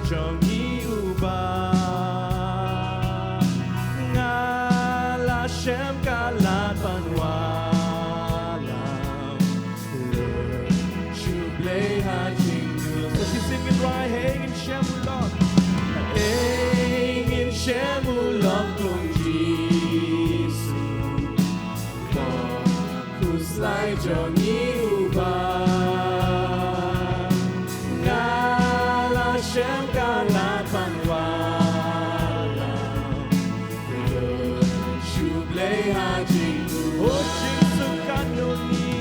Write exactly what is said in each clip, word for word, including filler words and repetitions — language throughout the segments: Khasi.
jong ngi u Bah. Nga la shem ka lad ban wallam lut sha U Blei ha jingduwai. Sa shisien ngin rwai: Hei ngin shem u lok, hei ngin shem u lok kum Jisu, Pop khuslai jong ngi u Bah. Nga la shem ka lad ban wallam lut sha U Blei ha jingduwai. O jingsuk katno ngi,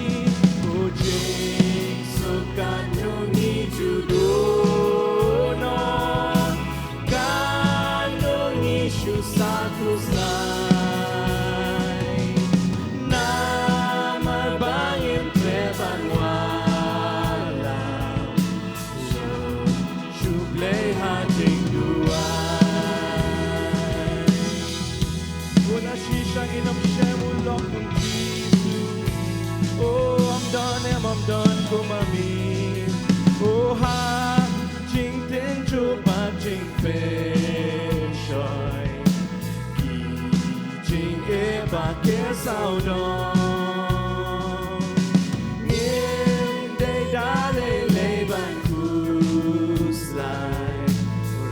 o jingsuk katno ngi ju duh noh, katno ngi shu sah khuslai. Namar ba ngim treh ban wallam lut sha U Blei ha jingduwai. Wat la shisha ngin ym shem u lok kum Jisu. O, ym don, em, ym don kum ma me. O, ha jingtynjuh bad jingpynshoi, ki jingeh ba ki sawdong, ngim dei da lei lei ban khuslai.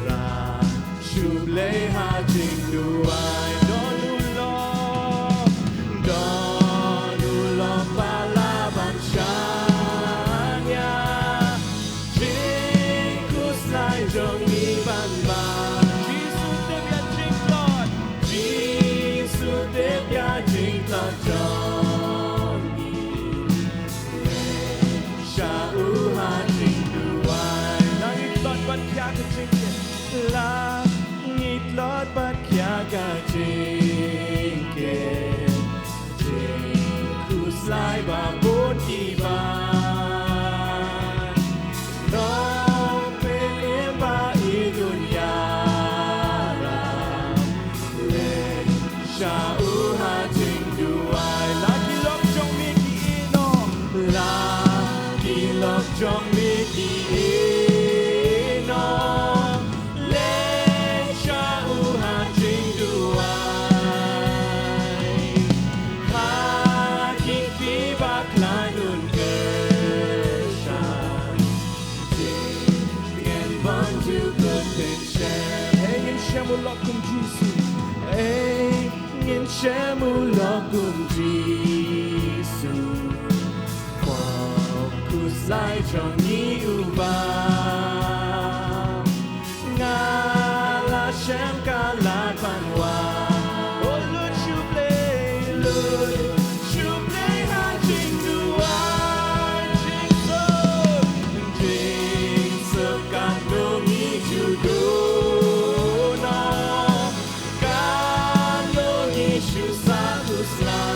Rah sha U Blei ha jingduwai. Don u lok, don u lok ba lah ban shaniah jingkhuslai jong ngi ban bam. Jisu tip ïa jingtlot, Jisu tip ïa jingtlot jong ngi. Leit sha u ha jingduwai. La ngi tlot bad khia ka jingkit, la ngi tlot bad khia ka jingkit, jingkhuslai ba bun ki bam. Nongpynim ba i duh ïarap, leit sha u ha jingduwai. La ki lok jong me ki ïeh noh, la ki lok jong me ki ïeh noh, leit sha u ha jingduwai. Ha ki kti ba khlaiñ un kyrshan, jingtngen bymjukut pynshem. Hei ngin shem u lok kum Jisu. Hei ngin shem u lok kum Jisu, Pop khuslai jong ngi u Bah. Nga la shem ka lad ban wallam, o, lut sha U Blei, lut sha U Blei ha jingduwai. Jingsuk, jingsuk katno ngi ju duh noh, katno ngi shu sah khuslai.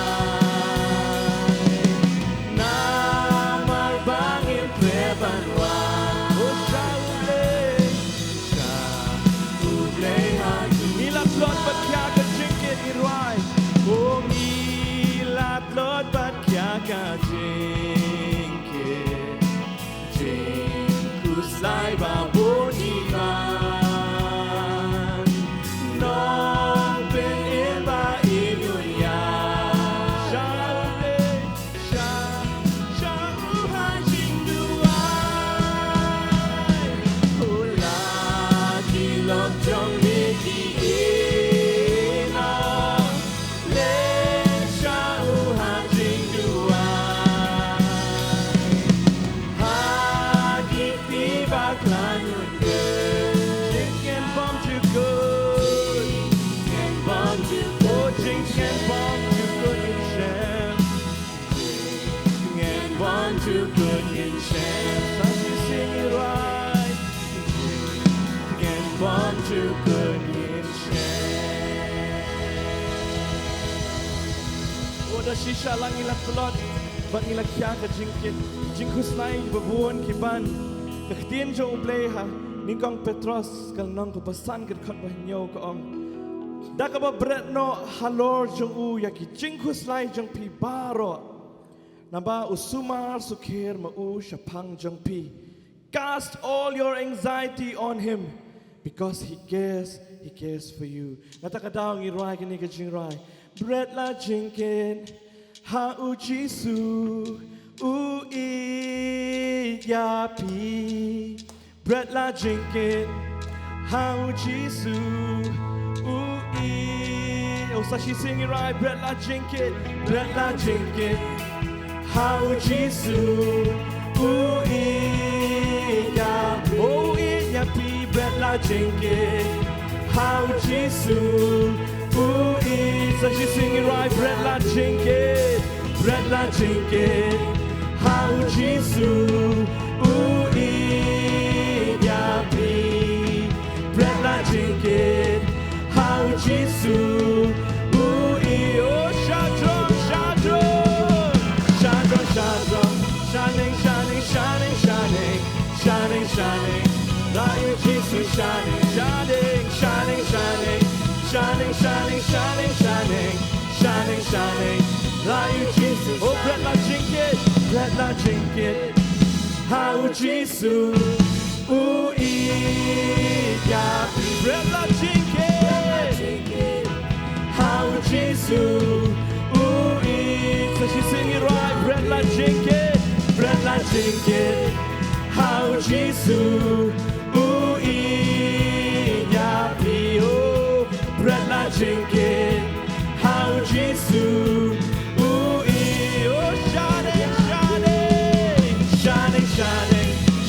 Namar ba ngim treh ban wallam, o, sha U Blei, sha U Blei ha jingduwai. Ngi la tlot bad khia ka jingkit, ngi rwai. O, ngi la tlot bad khia ka jingkit, jingkhuslai ba bun ki bam. Nongpynim ba i duh ïarap, sha, sha u ha jingduwai. O, la ki lok jong me ki ïeh noh, leit sha u ha jingduwai. Ha ki kti ba khlaiñ un kyrshan, jingtngen bymjukut, jingtngen bymjukut, o, jingtngen bymjukut ngin shem, jingtngen bymjukut ngin shem. Sa shisien ngi rwai: jingtngen bymjukut ngin shem. O, da shisha la ngi la tlot bad ngi la khia ka jingkit, jingkhuslai ba bun ki bam. Ka ktien jong U Blei ha nyngkong Petros ka lynnong kaba san ka dkhot ba hynñiew ka ong: Da kaba bret noh halor jong u ïa ki jingkhuslai jong phi baroh, naba u sumar sukher ma u shaphang jong phi. Cast all your anxiety on him, Because he cares, he cares for you. Nga ta ka daw ngi rwai kane ka jingrwai. Bret la jingkit ha u Jisu, u ïeit ïa phi. Bret la jingkit ha u Jisu, u ïeit. Oh, sa shi sing ngi rwai. Bret la jingkit, bret la jingkit ha u Jisu, u ïeit ïa phi. U ïeit ïa phi. Bret la jingkit ha u Jisu, u ïeit. Sa shi sing ngi rwai. Bret la jingkit, bret la jingkit ha u Jisu, u ïeit ïa phi. Bret la jingkit ha u Jisu, u ïeit. Oh, sha drom, sha drom, sha drom, sha drom. Shaneng, shaneng, shaneng, shaneng, shaneng, shaneng. La ïa u Jisu shaneng, shaneng, shaneng, shaneng, shaneng, shaneng, shaneng, shaneng, shaneng. La ïa u Jisu. Oh, bret la jingkit, bret la jingkit ha u Jisu, u ïeit ïa phi. Bret la jingkit ha u Jisu, u ïeit. Sa shi sing ngi rwai. Bret la jingkit, bret la jingkit ha u Jisu, u ïeit ïa phi. Oh, bret la jingkit ha u Jisu, u ïeit. Oh, shaneng, shaneng, shaneng, shaneng,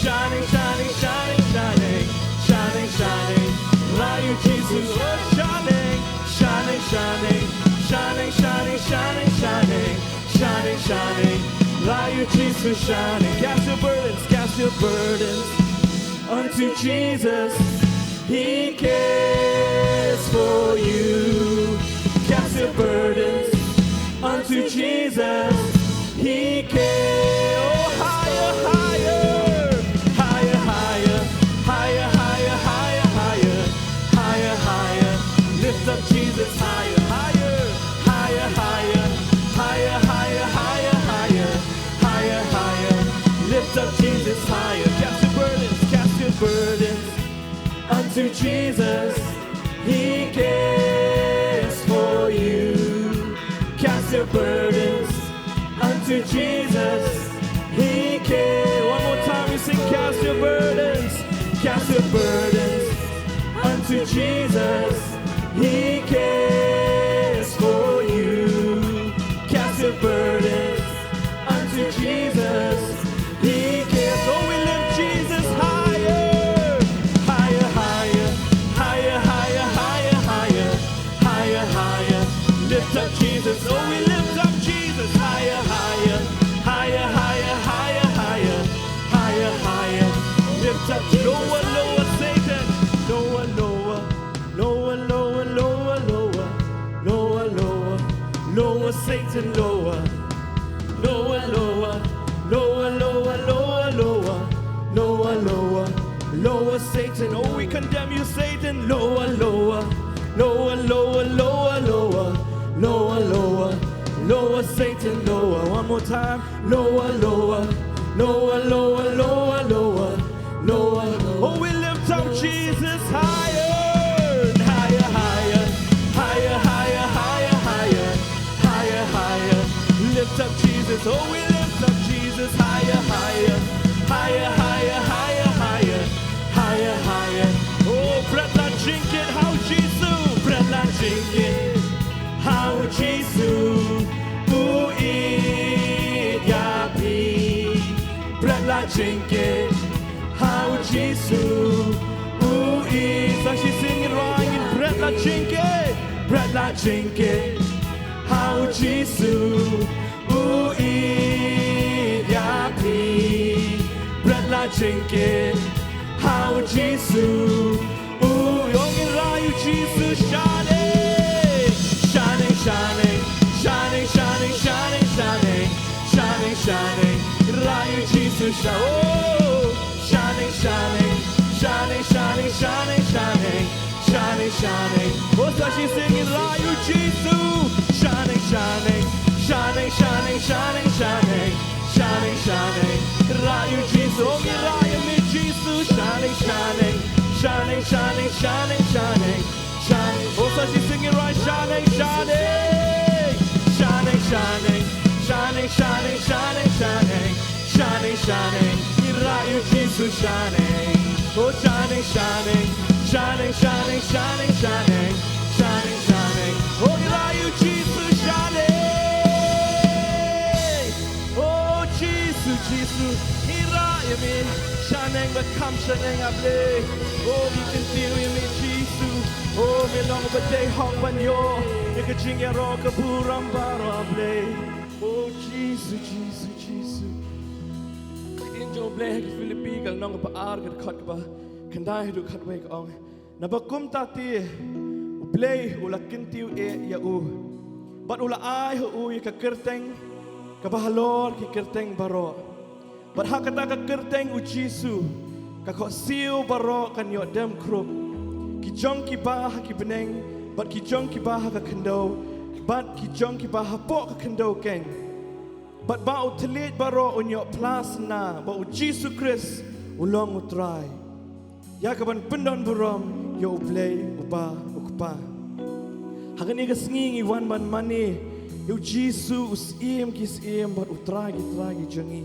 shaneng, shaneng, shaneng, shaneng, shaneng. La ïa u Jisu. Oh, shaneng, shaneng, shaneng, shaneng, shaneng, shaneng, shaneng, shaneng, shaneng. La ïa u Jisu shaneng. Cast your burdens, cast your burdens unto Jesus. He cares for you. Cast your burdens unto Jesus. He cares. Oh, higher, higher, higher, higher, higher, higher, higher, higher, higher, higher. Lift up Jesus higher, higher, higher, higher, higher, higher, higher, higher, higher, higher. Lift up Jesus higher. Cast your burdens, cast your burdens unto Jesus. He cares for you. Cast your burdens unto Jesus. He cares. One more time, we sing, cast your burdens, cast your burdens unto Jesus. He cares for you. Cast your burdens unto Jesus. He cares. Oh, we lift Jesus higher. Higher, higher, higher, higher, higher, higher, higher, higher. Lift up Jesus. Oh, we lift up Jesus higher, higher, higher, higher, higher, higher, higher, higher. Lift up. Lower, lower, Satan. Lower, lower, lower, lower, lower, lower, lower, lower, lower, Satan, lower. Lower, lower, lower, lower, lower, lower, lower, lower, lower, Satan. Oh, we condemn you, Satan. Lower, lower, lower, lower, lower, lower, lower, lower, lower, Satan, lower. One more time. Lower, lower, lower, lower, lower, lower, lower, lower. Oh, we lift up Jesus higher, higher, higher, higher, higher, higher, higher, higher, higher. Lift up Jesus. Oh, we lift up Jesus higher, higher, higher, higher, higher, higher, higher, higher. Oh, bret la jingkit ha u Jisu, bret la jingkit ha u Jisu, u ïeit ïa phi. Bret la jingkit ha u Jisu, u ïeit. Sa shisien ngin rwai, ngin bret la jingkit, bret la jingkit ha u Jisu, u ïeit ïa phi. Bret la jingkit ha u Jisu, u ïeit. Ngin rwai ïa u Jisu shaneng, shaneng, shaneng, shaneng, shaneng, shaneng, shaneng, shaneng. Rwai ïa u Jisu sha-, oh, shaneng, shaneng, shaneng, shaneng, shaneng, shaneng, shaneng. Oh, sa shisien ngin rwai ïa u Jisu shaneng, shaneng, shaneng, shaneng, shaneng, shaneng, shaneng, shaneng. Rwai ïa u Jisu, oh, ngin rwai ïa me Jisu shaneng, shaneng, Shaneng, shaneng, shaneng, shaneng, shaneng. Oh, sa shisien ngi rai shaneng, shaneng. Shaneng, shaneng, shaneng, shaneng, shaneng, shaneng. Shaneng, shaneng, ngi rai ïa u Jisu shaneng. Oh, shaneng, shaneng, shaneng, shaneng, shaneng, shaneng. Shaneng, shaneng, oh, ngi rai ïa u Jisu shaneng. Oh Jisu, Jisu, ngi rai ïa me shaneng bad kham shaneng, A Blei. Oh, ngi kyntiew ïa me Jisu. Oh, me long uba dei hok ban ïoh ïa ka jingïaroh ka burom baroh, A Blei. Oh Jisu, Jisu, Jisu. Ka ktien jong U Blei ha ki Philippi ka lynnong kaba ar, ka dkhot kaba khyndai haduh khatwei ka ong: Naba kumta te U Blei u la kyntiew eh ïa u, bad u la ai ha u ïa ka kyrteng kaba halor ki kyrteng baroh. Bad ha kata ka kyrteng U Jisu, ka khohsiew baroh kan ïoh dem khrup, ki jong kiba ha ki bneng, bad ki jong kiba ha ka khyndew, bad ki jong kiba hapoh ka khyndew keiñ. Bad ba u thylliej baroh un ïoh phla sna ba U Jisu Khrist u long U Trai, ïa kaban pyndon burom ïa U Blei uba U Kpa. Ha kane ka sngi ngi wan ban mane ïa U Jisu, u Syiem ki syiem bad U Trai ki trai ki jong ngi.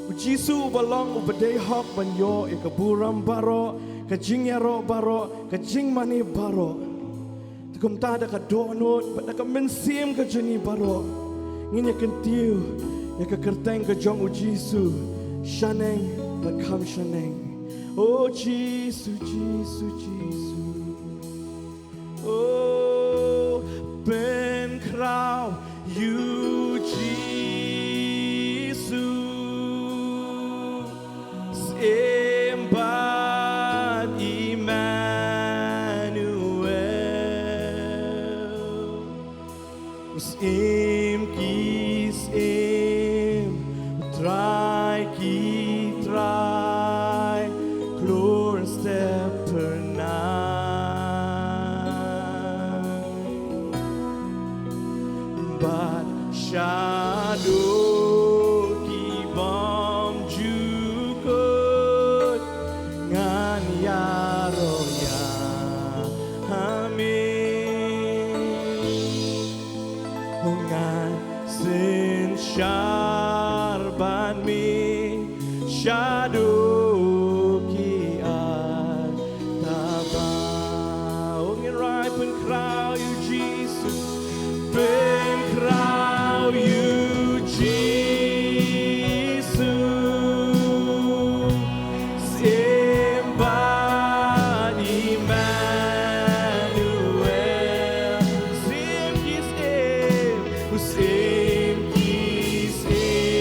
U Jisu uba long uba dei hok ban ïoh ïa ka burom baroh, ka jingïaroh baroh, ka jingmane baroh. Te kumta da ka dohnud bad da ka mynsiem ka jong ngi baroh, ngin ïa kyntiew ïa ka kyrteng ka jong U Jisu shaneng bad kham shaneng. Oh Jisu, Jisu, Jisu. Oh, pynkhraw ïa U Jisu, Syiem bad Immanuel. U Syiem ki syiem, U Trai ki trai, klur step pyrnai. Bad shaduh ki bym jukut, ngan ïaroh ïa me. Ngan synshar bad me shaduh ki ar taba. Oh, ngin rai: Pynkhraw ïa U Jisu, pynkhraw ïa U Jisu, Syiem bad Immanuel. Syiem ki syiem, U Syiem ki syiem.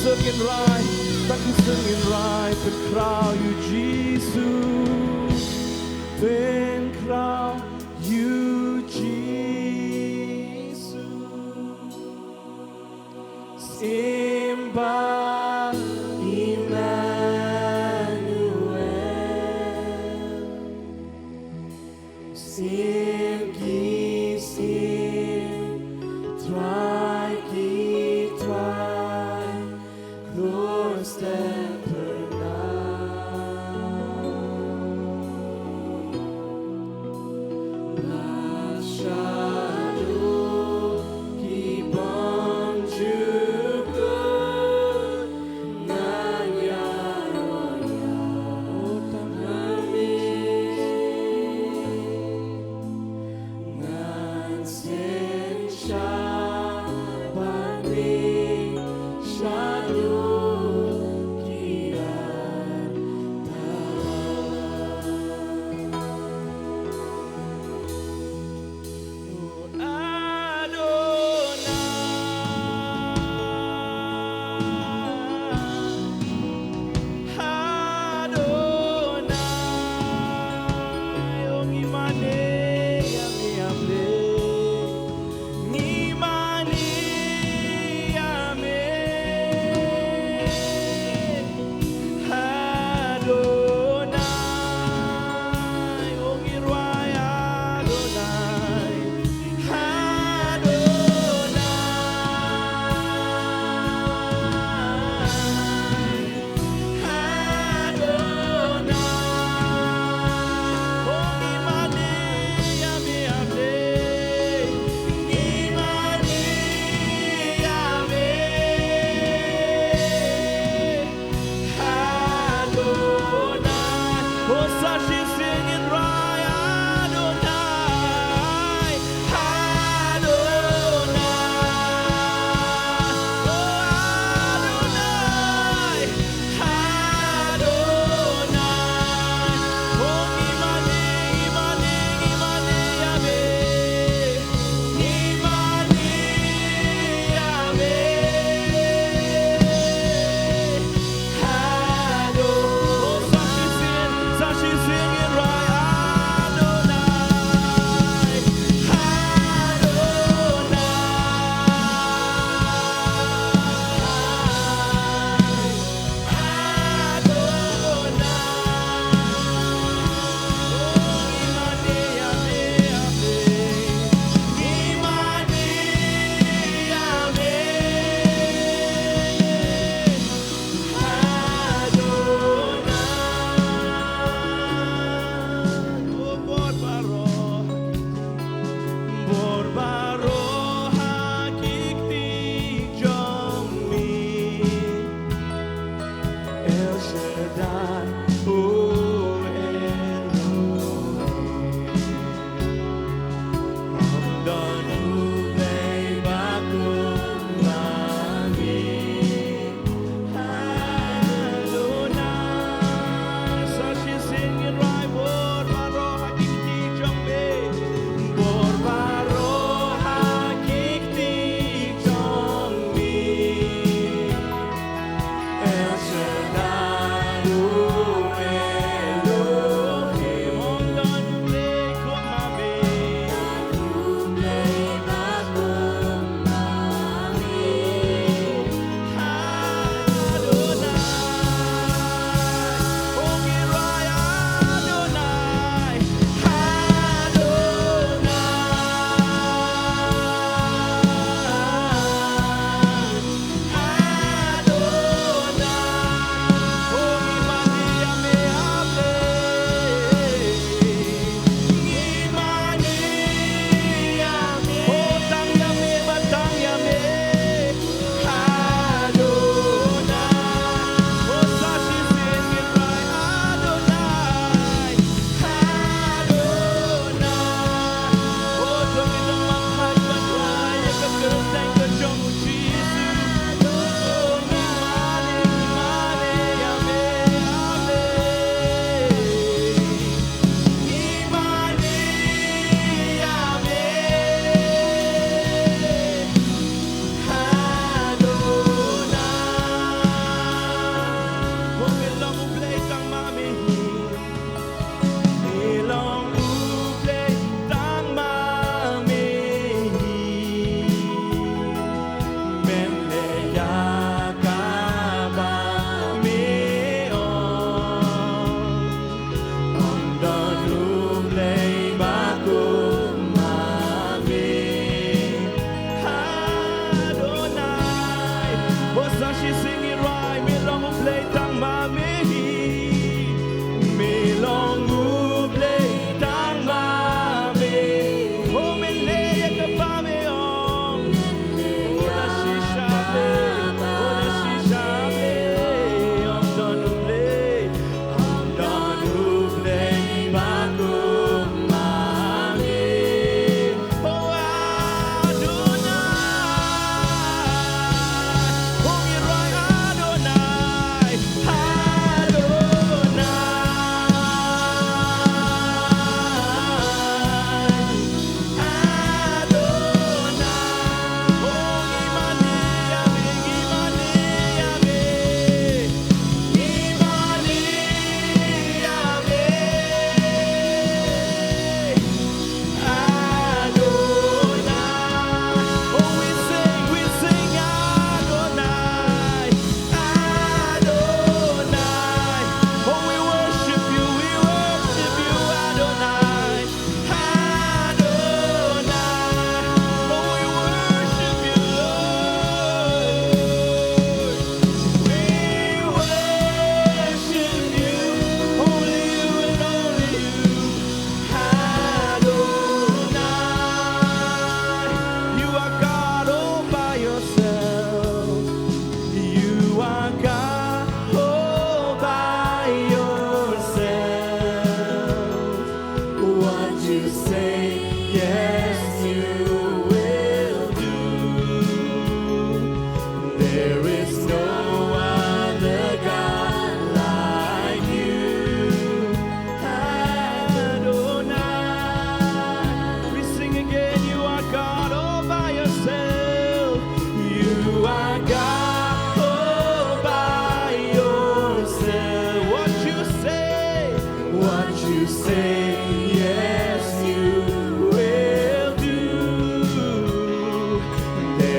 Sngewbha ngin rai, tang ki sngewbha ngin rai, pynkhraw ïa u Jisu, pynkhraw ïa u Jisu. Sngewbha Emmanuel. Sngewbha ki sngewbha, Trai ki Trai, Khristan pyrnai. Bad shaduh ki bym ju kut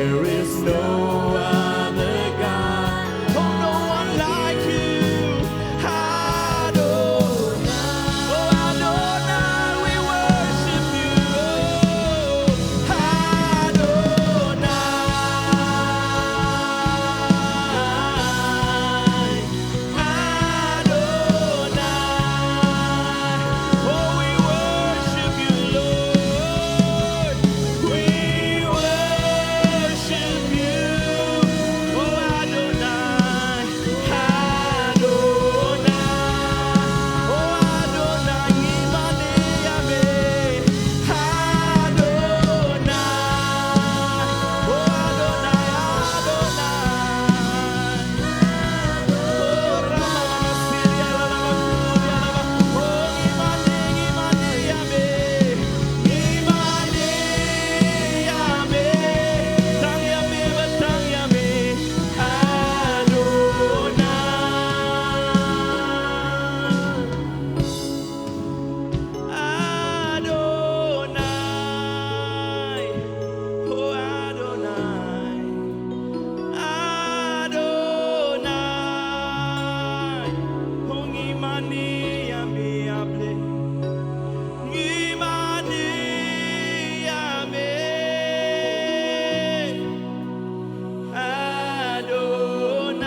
There is no other God. Oh, no one like you. Adonai. Oh, Adonai, we worship you. Oh, Adonai. Adonai. Oh, we worship you, Lord. We worship you. Oh, Adonai. Adonai. Oh, Adonai. Ngi mane ïa me. Adonai. Oh, Adonai. Adonai. Adonai, oh Adonai, Adonai, oh ngi mane ïa me, a Blei, ngi mane ïa me.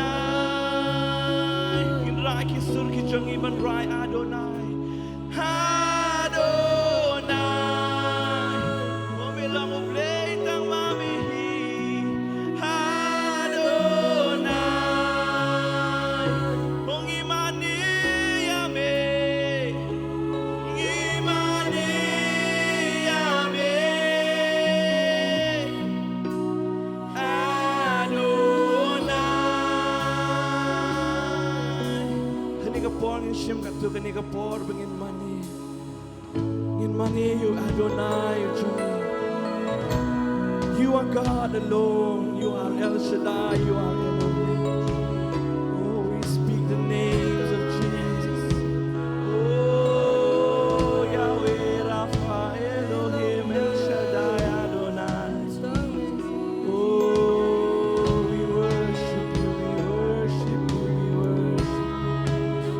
Adonai. Ngin rai ki sur ki jong ngi ban rai Adonai. Adonai. Mo me long U Blei tang ma me hi. Adonai. Mo ngi mane ïa me. Ngi mane ïa me. Adonai. Kane ka por ngin shim katto kane ka por ba ngin mane. Ngin mane ïa u Adonai, ïa u jong ngi. You are God alone. You are El Shaddai. You are Elohim. Oh, we speak the names of Jesus. Oh, Yahweh Rapha, Elohim, El Shaddai, Adonai. Oh, we worship you, we worship you, we worship you.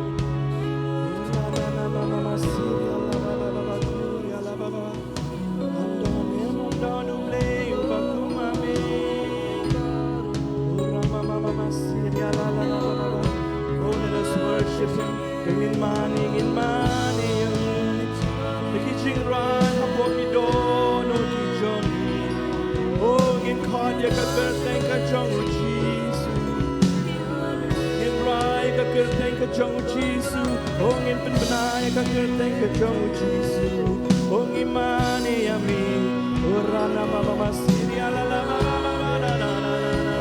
Oh, let us worship him. Ngin mane, ngin mane ïa u. Ki jingrai hapoh ki dohnud ki jong ngi. Oh, ngin khot ïa ka kyrteng ka jong u Jisu. Ngin rai ka kyrteng ka jong u Jisu. Oh, ngin pynbna ïa ka kyrteng ka jong u Jisu. Oh, ngi mane ïa me. Oh, rana mama masiria la la la la la la la la la.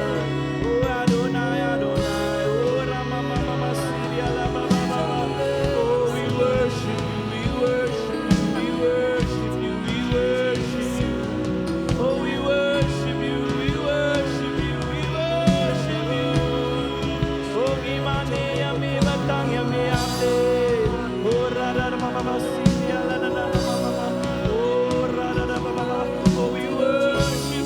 Oh, Adonai, Adonai. Oh, rama mama masiria la la la la la. Oh, we worship you, we worship you, we worship you, we worship you. Oh, we worship you, we worship you, we worship you. Oh, ngi mane ïa me, ba tang ïa me ïa me. Oh, ra ra ra ma ma ma si ïa la la la la ma ma ma. Oh, ra ra ra ma ma ma. Oh, we worship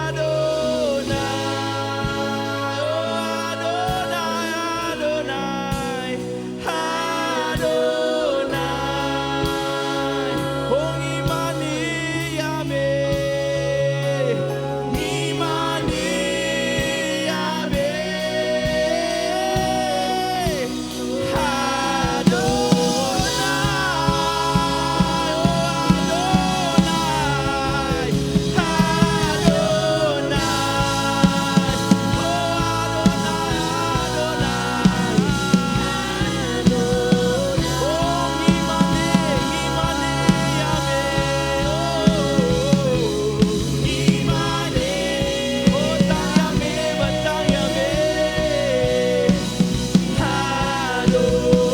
Adonai, oh Adonai, Adonai, Adonai. Oh, ngi mane ïa me, ngi mane ïa me. Adonai, oh Adonai, Adonai, oh Adonai, Adonai. Oh, ngi mane, ngi mane ïa me, oh, ngi mane, oh, tang ïa me, ba tang ïa me. Adonai.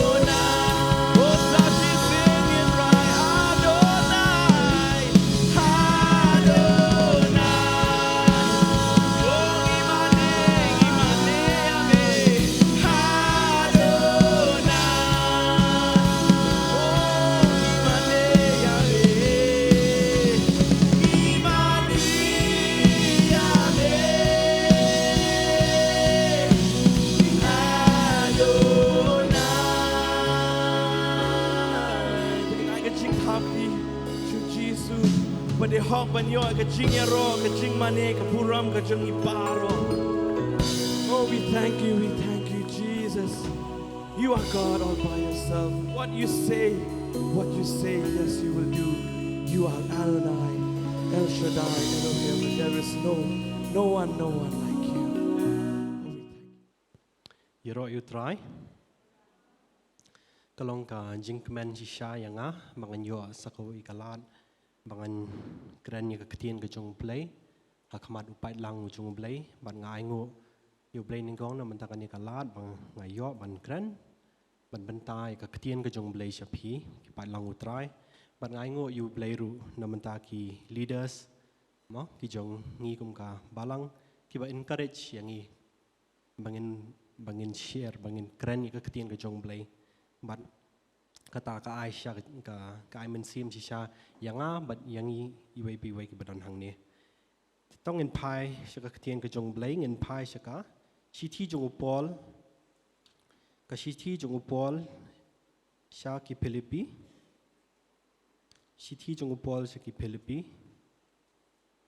Oh, sa shisien ngin rai Adonai. Adonai. Oh, ngi mane, ngi mane ïa me. Adonai. Oh, ngi mane ïa me. Ngi mane ïa me. Adonai. Te ngi ai ka jingthap kti sha u Jisu. Ba dei hok ban ïoh ka jingïaroh, ka jingmane, ka burom ka jong ngi baroh. Oh, we thank you, we thank you, Jesus. You are God all by yourself. What you say, what you say, yes, you will do. You are Adonai, El Shaddai, Elohim, and there is no, no one, no one like you. Ïaroh ïa u Trai. Ka long ka jingkmen shisha ïa nga ba ngan ïoh sa kawei ka lad ba ngan kren ïa ka ktien ka jong U Blei ha khmat u paidlang u jong U Blei, bad nga ainguh ïa U Blei nyngkong na bynta kane ka lad ba nga ïoh ban kren, ban bynta ïa ka ktien ka jong U Blei sha phi ki paidlang U Trai, bad nga ainguh ïa U Blei ruh na bynta ki leaders, mo, ki jong ngi kum ka balang, kiba encourage ïa ngi ba ngin, ba ngin share, ba ngin kren ïa ka ktien ka jong U Blei. Bad kata ka ai sha ka, ka ai mynsiem shisha ïa nga bad ïa ngi iwei pa iwei kiba don hangne. Te to ngin phai sha ka ktien ka jong U Blei, ngin phai sha ka shithi jong u Paul, ka shithi jong u Paul sha ki Philippi. Shithi jong u Paul sha ki Philippi,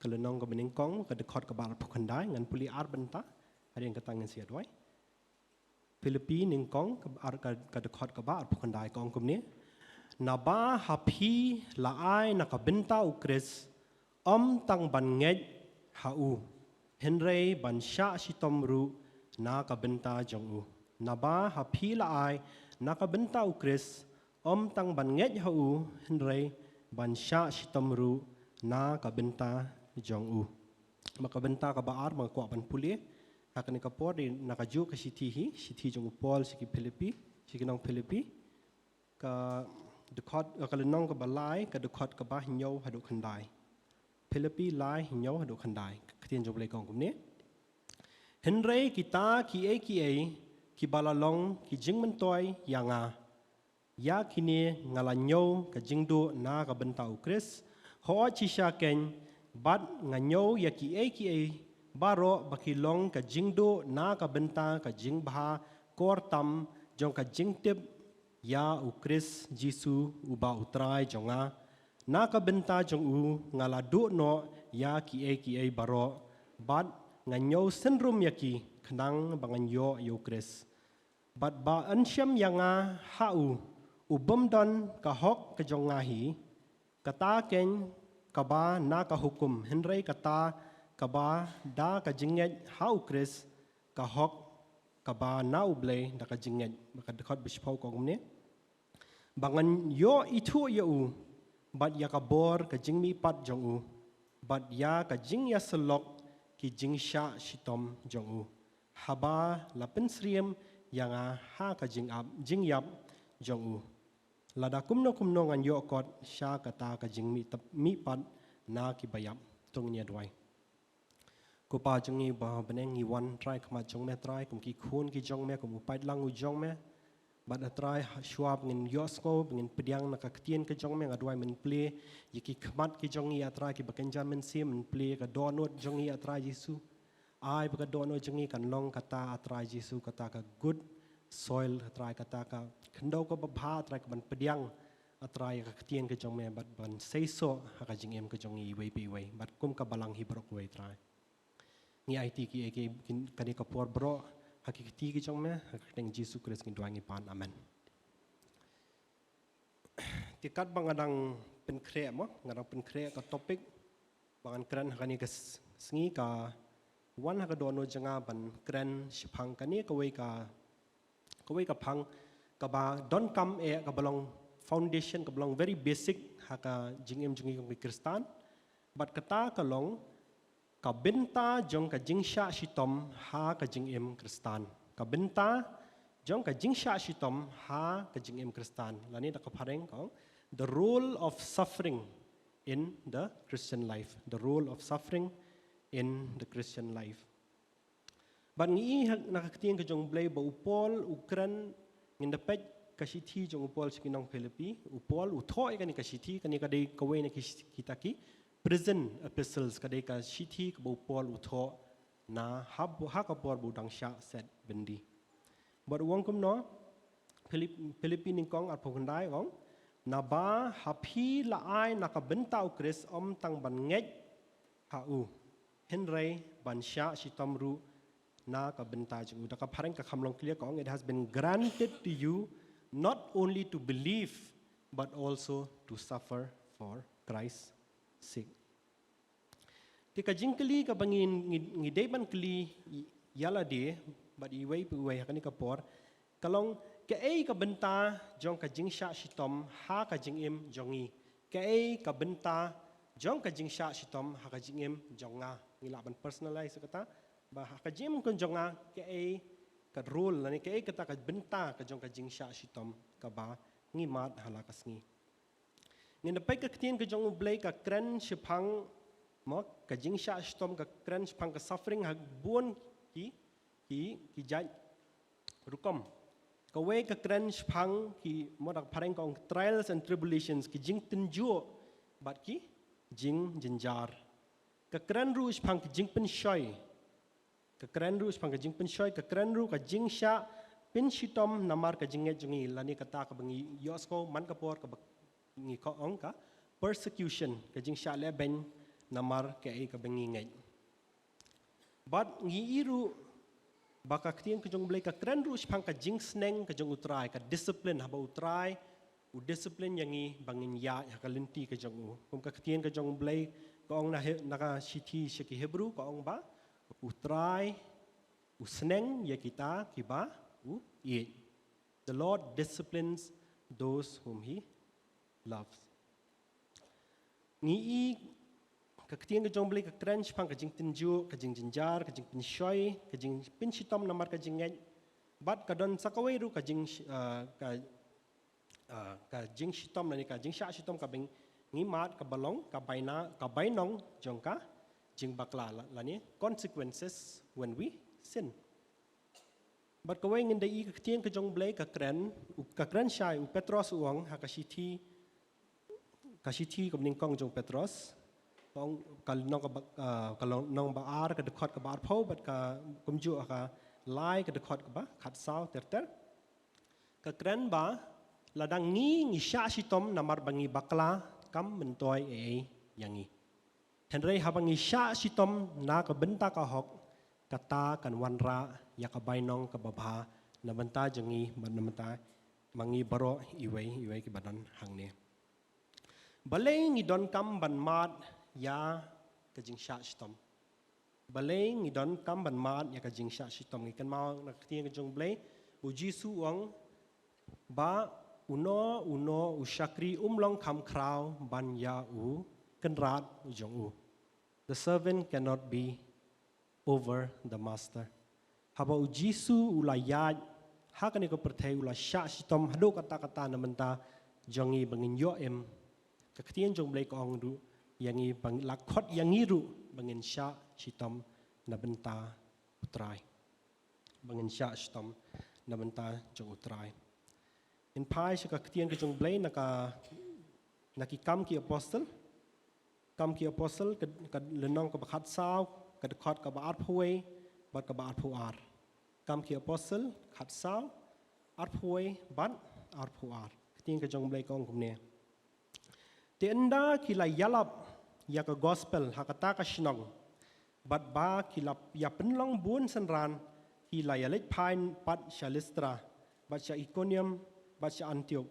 ka lynnong kaba nyngkong, ka dkhot kaba arphew khyndai, ngan pule ar bynta, hadien kata ngin sa ïa duwai. Philippi nyngkong, ka ar, ka, ka dkhot kaba arphew khyndai, ka ong kumne: Naba ha phi la ai na ka bynta u Khrist, ym tang ban ngeit ha u, hynrei ban shah shitom ruh na ka bynta jong u. Naba ha phi la ai na ka bynta u Khrist, ym tang ban ngeit ha u, hynrei ban shah shitom ruh na ka bynta jong u. Bad ka bynta kaba ar ba nga kwah ban pule ha kane ka por dei na kajuh ka shithi hi, shithi jong u Paul sha ki Philippi, sha ki nong Philippi, ka dkhot, ka lynnong kaba lai, ka dkhot kaba hynñiew haduh khyndai. Philippi lai, hynñiew haduh khyndai. Ka ktien jong U Blei ka ong kumne: Hynrei kita kiei kiei kiba la long ki jingmyntoi ïa nga, ïa kine nga la ñiew ka jingduh na ka bynta u Khrist, hooid shisha keiñ, bad nga ñiew ïa kiei kiei baroh ba ki long ka jingduh na ka bynta ka jingbha kor tam jong ka jingtip ïa u Khrist Jisu uba u Trai jong nga. Na ka bynta jong u nga la duh noh ïa kiei kiei baroh, bad nga ñiew synrum ïa ki khnang ba ngan ïoh ïa u Khrist, bad ba yn shem ïa nga ha u, u bym don ka hok ka jong nga hi, kata keiñ kaba na ka hukum, hynrei kata kaba da ka jingngeit ha u Khrist, ka hok kaba na U Blei da ka jingngeit. Bad ka dkhot ba shiphew ka ong kumne: Ba ngan ïoh ithuh ïa u, bad ïa ka bor ka jingmihpat jong u, bad ïa ka jingïasyllok ki jingshah shitom jong u, haba la pynsyriem ïa nga ha ka jingap, jingïap jong u, lada kumno kumno ngan ïoh kot sha kata ka jingmih tep-, mihpat na kiba ïap. To ngin ïa duwai. Ko Pa jong ngi ba ha bneng, ngi wan Trai khmat jong me Trai, kum ki khun ki jong me, kum u paidlang u jong me. Bad A Trai, shuwa ba ngin ïohsngew, ba ngin pdiang na ka ktien ka jong me, nga duwai men plie ïa ki khmat ki jong ngi A Trai, kiba kynja mynsiem, men plie ïa ka dohnud jong ngi A Trai Jisu. Ai ba ka dohnud jong ngi kan long kata A Trai Jisu, kata ka good soil A Trai, kata ka khyndew kaba bha A Trai, kaban pdiang A Trai ïa ka ktien ka jong me bad ban seisoh ha ka jingim ka jong ngi iwei pa iwei bad kum ka balang hi baroh kawei A Trai. Ngi aiti ki, ki, ki, kane ka por baroh ha ki kti ki jong me, ha ka kyrteng Jisu Khrist ngi duwai ngi pan. Amen. Te katba nga dang pynkhreh mo, nga dang pynkhreh ka topic ba ngan kren ha kane ka s-, sngi, ka wan ha ka dohnud jong nga ban kren shaphang kane kawei ka, kawei ka phang kaba donkam eh, kaba long foundation, kaba long very basic ha ka jingim jong ngi kum ki Khristan. Bad kata ka long ka bynta jong ka jingshah shitom ha ka jingim Khristan. Ka bynta jong ka jingshah shitom ha ka jingim Khristan. Lane da ka phareng ka ong, the role of suffering in the Christian life. The role of suffering in the Christian life. Bad ngi i ha, na ka ktien ka jong U Blei ba u Paul u kren, ngin da peit ka shithi jong u Paul sha ki nong Philippi, u Paul u thoh ïa kane ka shithi, kane ka dei kawei na ki shi-, kita ki prison epistles, ka dei ka shithi kaba u Paul u thoh na ha, ha ka por ba u dang shah set byndi. Bad u ong kumno, Philip-, Philippi nyngkong arphew khyndai ong, naba ha phi la ai na ka bynta u Khrist ym tang ban ngeit ha u, hynrei ban shah shitom ruh na ka bynta jong u. Da ka phareng ka kham long clear ka ong, it has been granted to you not only to believe but also to suffer for Christ's sake. Te ka jingkylli kaba ngi, ngi, ngi dei ban kylli ïa lade bad iwei pa iwei ha kane ka por, ka long kaei ka bynta jong ka jingshah shitom ha ka jingim jong ngi. Kaei ka bynta jong ka jingshah shitom ha ka jingim jong nga. Ngi lah ban personalize kata, ba ha ka jingim ka jong nga kaei ka role lane kaei kata ka bynta ka jong ka jingshah shitom kaba ngi mad ha la ka sngi. Ngin da peit ka ktien ka jong U Blei ka kren shaphang, mo, ka jingshah shitom, ka kren shaphang ka suffering ha bun ki, ki, ki jait rukom. Kawei ka kren shaphang ki, mo, da ka phareng ka ong trials and tribulations, ki jingtynjuh bad ki jingjynjar. Ka kren ruh shaphang ki jingpynshoi. Ka kren ruh shaphang ka jingpynshoi, ka kren ruh ka jingshah pynshitom namar ka jingngeit jong ngi, lane kata kaba ngi ïohsngew man ka por kaba ngi ong ka persecution, ka jingshah lehbeiñ namar kaei kaba ngi ngeit. Bad ngi i ruh ba ka ktien ka jong U Blei ka kren ruh shaphang ka jingsneng ka jong U Trai, ka discipline, haba U Trai u discipline ïa ngi ba ngin ïaid ha ka lynti ka jong u. Kum ka ktien ka jong U Blei ka ong na He-, na ka shithi sha ki Hebru ka ong ba U Trai u sneng ïa kita kiba u ïeit. The Lord disciplines those whom he loves. Ngi i ka ktien ka jong U Blei ka kren shaphang ka jingtynjuh, ka jingjynjar, ka jingpynshoi, ka jingpynshitom namar ka jingngeit. Bad ka don sa kawei ruh ka jing, ah, ka, ah, ka jingshitom lane ka jingshah shitom kaba ngi mad kaba long ka baina, ka bainong jong ka jingbakla la-, lane consequences when we sin. Bad kawei ngin da i ka ktien ka jong U Blei ka kren, u, ka kren shai u Petros u ong ha ka shithi, ka shithi kaba nyngkong jong u Petros. Ka ong ka lynnong kaba, ah, ka lynnong ba ar ka dkhot kaba arphew bad ka kumjuh ha ka lai ka dkhot kaba khatsaw ter ter. Ka kren ba lada ngi ngi shah shitom namar ba ngi bakla kam myntoi ei ei ïa ngi. Hynrei haba ngi shah shitom na ka bynta ka hok, kata kan wanrah ïa ka bainong kaba bha na bynta jong ngi bad na bynta ma ngi baroh iwei iwei kiba don hangne. Balei ngi donkam ban mad ïa ka jingshah shitom? Balei ngi donkam ban mad ïa ka jingshah shitom? Ngi kynmaw na ka ktien ka jong U Blei, u Jisu u ong ba uno uno u shakri um long kham khraw ban ïa u kynrad u jong u. The servant cannot be over the master. Haba u Jisu u la ïaid ha kane ka pyrthei, u la shah shitom haduh katta katta na bynta jong ngi ba ngin ïoh im. Ka ktien jong U Blei ka ong ruh ïa ngi ba la khot ïa ngi ruh ba ngin shah shitom na bynta U Trai. Ba ngin shah shitom na bynta jong U Trai. Ngin phai sha ka ktien ka jong U Blei na ka, na ki Kam ki Apostle. Kam ki Apostle, ka, ka lynnong kaba khatsaw, ka dkhot kaba arphew wei bad kaba arphew ar. Kam ki Apostle khatsaw, arphew wei bad arphew ar. Ka ktien ka jong U Blei ka ong kumne. Te ynda ki la ïalap ïa ka gospel ha kata ka shnong, bad ba ki la ïa pynlong bun synran, ki la ïaleit phai pat sha Listra, bad sha Ikonium, bad sha Antiok.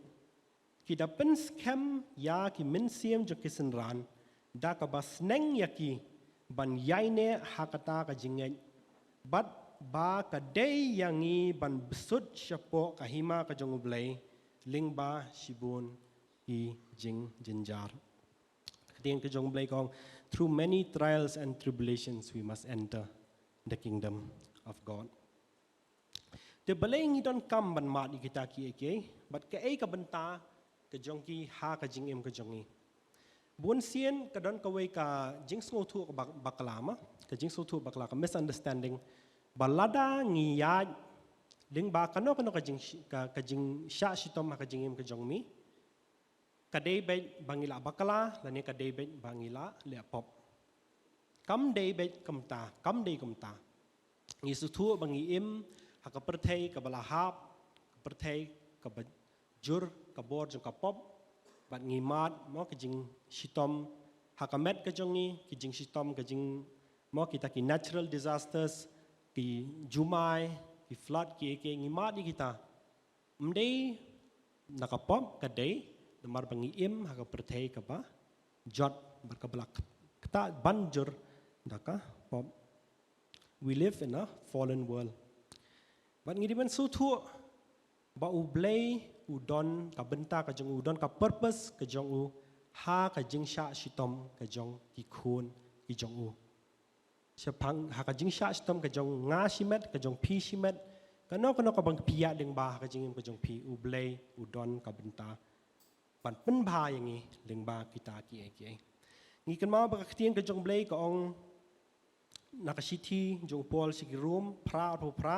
Ki da pynskhem ïa ki mynsiem jong ki synran da kaba sneng ïa ki ban ïaineh ha kata ka jingngeit, bad ba ka dei ïa ngi ban bsut shapoh ka hima ka jong U Blei lyngba shibun ki jingjynjar. Ka ktien ka jong U Blei ka ong, "Through many trials and tribulations we must enter the kingdom of God." Te balei ngi donkam ban mad ïa kita kiei kiei, bad kaei ka bynta ka jong ki ha ka jingim ka jong ngi? Bun sien ka don kawei ka jingsngewthuh ba-, bakla, ma, ka jingsngewthuh bakla, ka misunderstanding, ba lada ngi ïaid lyngba kano kano ka jing, ka, ka jingshah shitom ha ka jingim ka jong ngi, ka dei beit ba ngi la bakla, lane ka dei beit ba ngi la leh pop. Kam dei beit kumta, kam dei kumta. Ngi sngewthuh ba ngi im ha ka pyrthei kaba la hap, ka pyrthei kaba jur ka bor jong ka pop, bad ngi mad, mo, ka jingshitom ha ka met ka jong ngi, ki jingshitom, ka jing, mo, kita ki natural disasters, ki jumai, ki flood, ki, ki, ngi mad ïa kita. Ym dei na ka pop, ka dei namar ba ngi im ha ka pyrthei kaba jot, bad kaba la ktah ban jur da ka pop. We live in a fallen world. Bad ngi dei ban sngewthuh ba U Blei u don ka bynta ka jong u, u don ka purpose ka jong u ha ka jingshah shitom ka jong ki khun ki jong u. Shaphang ha ka jingshah shitom ka jong nga shimet, ka jong phi shimet, kano kano kaba phi ïaid lyngba ha ka jingim ka jong phi, U Blei u don ka bynta ban pynbha ïa ngi lyngba kita kiei kiei. Ngi kynmaw ba ka ktien ka jong U Blei ka ong na ka shithi jong u Paul sha ki Rom, phra, arphew phra,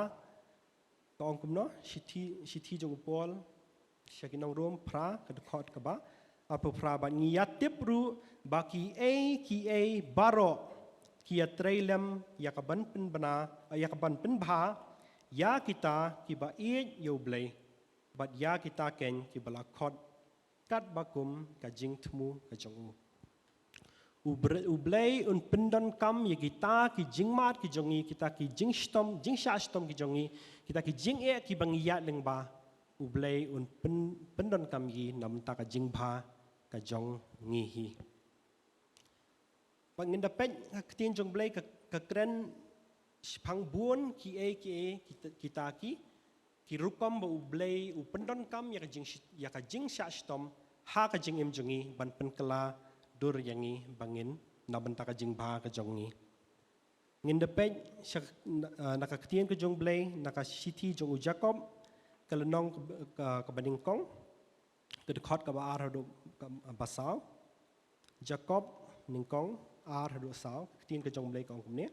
ka ong kumno, shithi, shithi jong u Paul sha ki nong Rom, phra, ka dkhot kaba arphew phra, bad ngi ïa tip ruh ba kiei kiei baroh ki ïatrei lem ïa ka ban pynbna, ïa ka ban pynbha ïa kita kiba ïeit ïa U Blei, bad ïa kita keiñ kiba la khot katba kum ka jingthmu ka jong u. U Bre-, U Blei un pyndonkam ïa kita ki jingmad ki jong ngi, kita ki jingshitom, jingshah shitom ki jong ngi, kita ki jingeh kiba ngi ïaid lyngba. U Blei un pyn-, pyndonkam ïa ngi na bynta ka jingbha ka jong ngi hi. Ba ngin da peit ha ka ktien jong U Blei ka, ka kren shaphang bun kiei kiei kita, kita ki, ki rukom ba U Blei u pyndonkam ïa ka jing, ïa ka jingshah shitom ha ka jingim jong ngi ban pynkylla dur ïa ngi ba ngin na bynta ka jingbha ka jong ngi. Ngin da peit sha, na, na ka ktien ka jong U Blei, na ka shithi jong u Jakob, ka lynnong ka, ka, kaba nyngkong, ka dkhot kaba ar haduh kaba saw. Jakob nyngkong ar haduh saw, ka ktien ka jong U Blei ka ong kumne.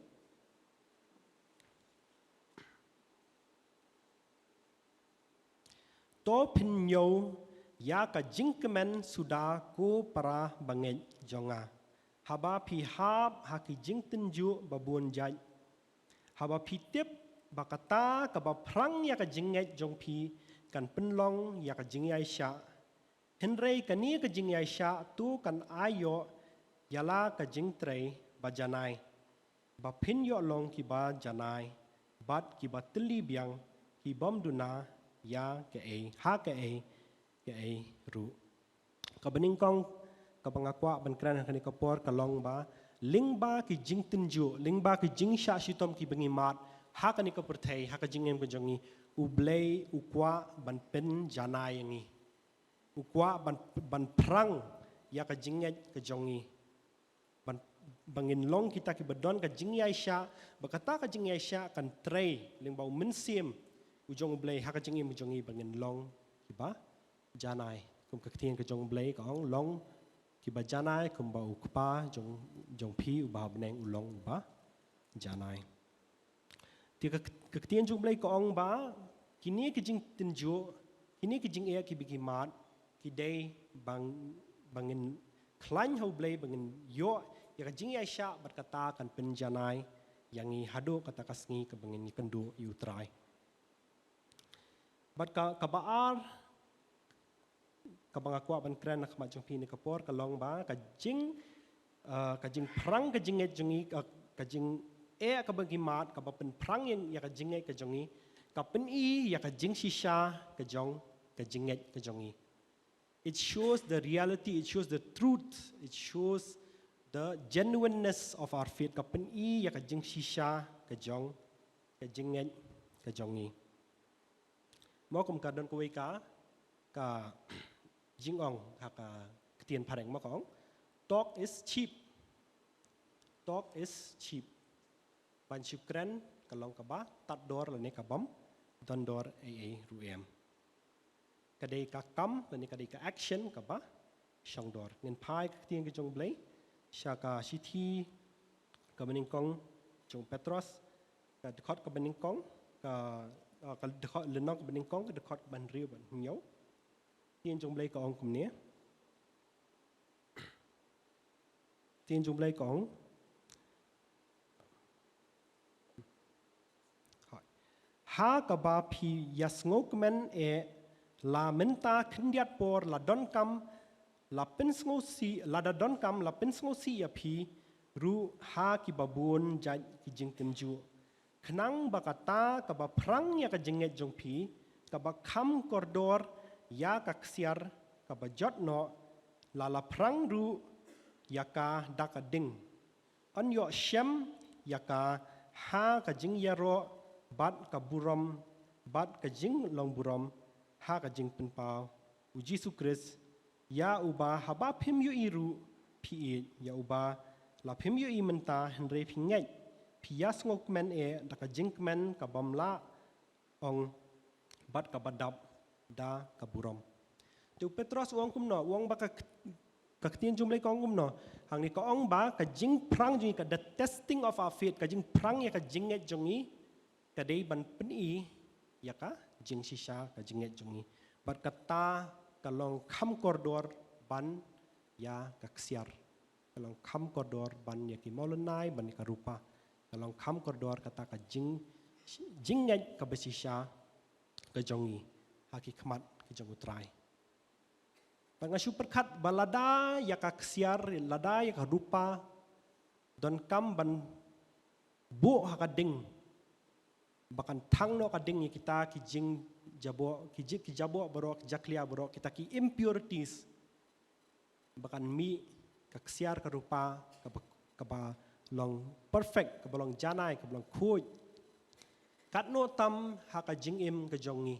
To phin ñiew ïa ka jingkmen suda ko para bangeit jong nga, haba phi hap ha ki jingtynjuh ba bun jait. Haba phi tip ba kata kaba phrang ïa ka jingngeit jong phi kan pynlong ïa ka jingïaishah. Hynrei kane ka jingïaishah to kan ai ïoh ïa la ka jingtrei ba janai, ba phin ïoh long kiba janai bad kiba tylli biang, ki bym duna ïa kaei, ha kaei kaei ruh. Kaba nyngkong kaba nga kwah ban kren ha kane ka por ka long ba lyngba ki jingtynjuh, lyngba ki jingshah shitom kiba ngi mad ha kane ka pyrthei, ha ka jingim ka jong ngi, U Blei u kwah ban pynjanai ïa ngi. U kwah ban, ban phrang ïa ka jingngeit ka jong ngi. Ban, ba ngin long kita kiba don ka jingïaishah, ba kata ka jingïaishah kan trei lyngba u Mynsiem u jong U Blei ha ka jingim jong ngi ba ngin long kiba janai. Kum ka ktien ka jong U Blei ka ong, long kiba janai kumba u Kpa jong, jong phi uba ha bneng u long uba janai. Te ka, ka ktien jong U Blei ka ong ba kine ki jingtynjuh, Kine ki jingeh kiba ngi mad ki dei ba ngin khlaiñ ha U Blei, ba ngin ïoh ïa ka jingïaishah, bad kata kan pynjanai ïa ngi haduh kata ka sngi kaba ngin ïakynduh ïa U Trai. Bad ka, kaba ar, kaba nga kwah ban kren ha khmat jong phi kane ka por, ka long ba ka jing, ah, ka jingphrang ka jingngeit jong ngi, ah, ka jingeh kaba ngi mad, kaba pynphrang ïa, ïa ka jingngeit ka jong ngi, ka pyni ïa ka jingshisha ka jong, ka jingngeit ka jong ngi. It shows the reality, it shows the truth, it shows the genuineness of our faith. Ka pyni ïa ka jingshisha ka jong, ka jingngeit ka jong ngi. Mo, kum ka don kawei ka, ka jingong ha ka ktien phareng, mo, ka ong, "Talk is cheap. Talk is cheap." Ban shu kren ka long kaba tad dor lane ka bym don dor ei ei ruh em. Ka dei ka kam lane ka dei ka action kaba shong dor. Ngin phai ka ktien ka jong U Blei sha ka shithi kaba nyngkong jong u Petros, ka dkhot kaba nyngkong, ka, ah, ka dkhot, lynnong kaba nyngkong, ka dkhot kaba hynriew bad hynñiew. Ktien jong U Blei ka ong kumne. Ktien jong U Blei ka ong, ha kaba phi ïasngewkmen eh, la mynta khyndiat por la donkam la pynsngewsih, lada donkam la pynsngewsih ïa phi ruh ha kiba bun jait ki jingtynjuh, khnang ba kata kaba phrang ïa ka jingngeit jong phi, kaba kham kordor ïa ka ksiar kaba jot noh, la la phrang ruh ïa ka da ka ding. Yn ïoh shem ïa ka ha ka jingïaroh bad ka burom bad ka jinglong burom ha ka jingpynpaw U Jisu Khrist, ïa uba haba phim ïohi ruh phi ïeit, ïa uba la phim ïohi mynta hynrei phi ngeit, phi ïasngewkmen eh da ka jingkmen ka bym lah ong bad kaba dap da ka burom. Te u Petros u ong kumno, u ong ba ka, ka ktien jong U Blei ka ong kumno. Hangne ka ong ba ka jingphrang jong ngi, ka, the testing of our faith, ka jingphrang ïa ka jingngeit jong ngi, ka dei ban pyni ïa ka jingshisha ka jingngeit jong ngi. Bad kata ka long kham kordor ban ïa ka ksiar. Ka long kham kordor ban ïa ki mawlynnai, ban ïa ka rupa. Ka long kham kordor kata ka jing, jingngeit kaba shisha ka jong ngi ha ki khmat ka jong U Trai. Bad nga shu pyrkhat ba lada ïa ka ksiar, lada ïa ka rupa donkam ban buh ha ka ding, ba kan thang noh ka ding ïa kita ki jingjaboh, ki ji-, ki jaboh baroh, ki jakhlia baroh, kita ki impurities, ba kan mih ka ksiar ka rupa kaba, kaba long perfect, kaba long janai, kaba long khuid. Katno tam ha ka jingim ka jong ngi,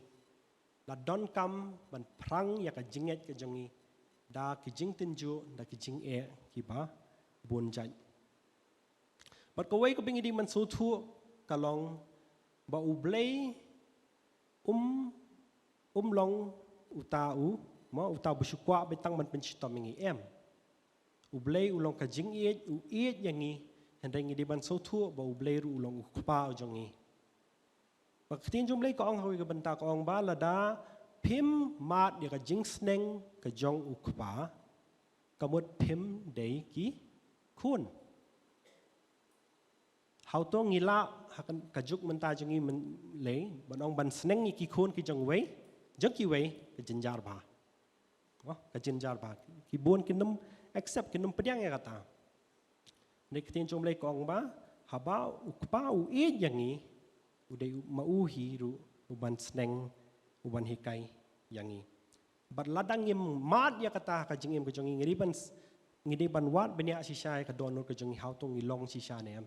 la donkam ban phrang ïa ka jingngeit ka jong ngi da ki jingtynjuh, da ki jingeh kiba bun jait. Bad kawei kaba ngi dei ban sngewthuh ka long ba U Blei um, um long uta u, mo, uta uba shu kwah beit tang ban pynshitom ïa ngi, em. U Blei u long ka jingïeit, u ïeit ïa ngi, hynrei ngi dei ban sngewthuh ba U Blei ruh u long U Kpa u jong ngi. Ba ka ktien jong U Blei ka ong ha kawei ka bynta, ka ong ba lada phim mad ïa ka jingsneng ka jong U Kpa, ka mut phim dei ki khun. Hato ngi lah ha ka, ka juk mynta jong ngi myn-, lei ban ong ban sneng ïa ki khun ki jong wei, jong kiwei, ka jynjar bha. Oh, ka jynjar bha. Ki bun kin ym accept, kin ym pdiang ïa kata. Hynrei ka ktien jong U Blei ka ong ba haba U Kpa u ïeit ïa ngi, u dei ma u hi ruh uban sneng, uban hikai ïa ngi. Bad lada ngim mad ïa kata ha ka jingim ka jong ngi, ngi dei ban s-, ngi dei ban wad bniah shisha ïa ka dohnud ka jong ngi, hato ngi long shisha ne em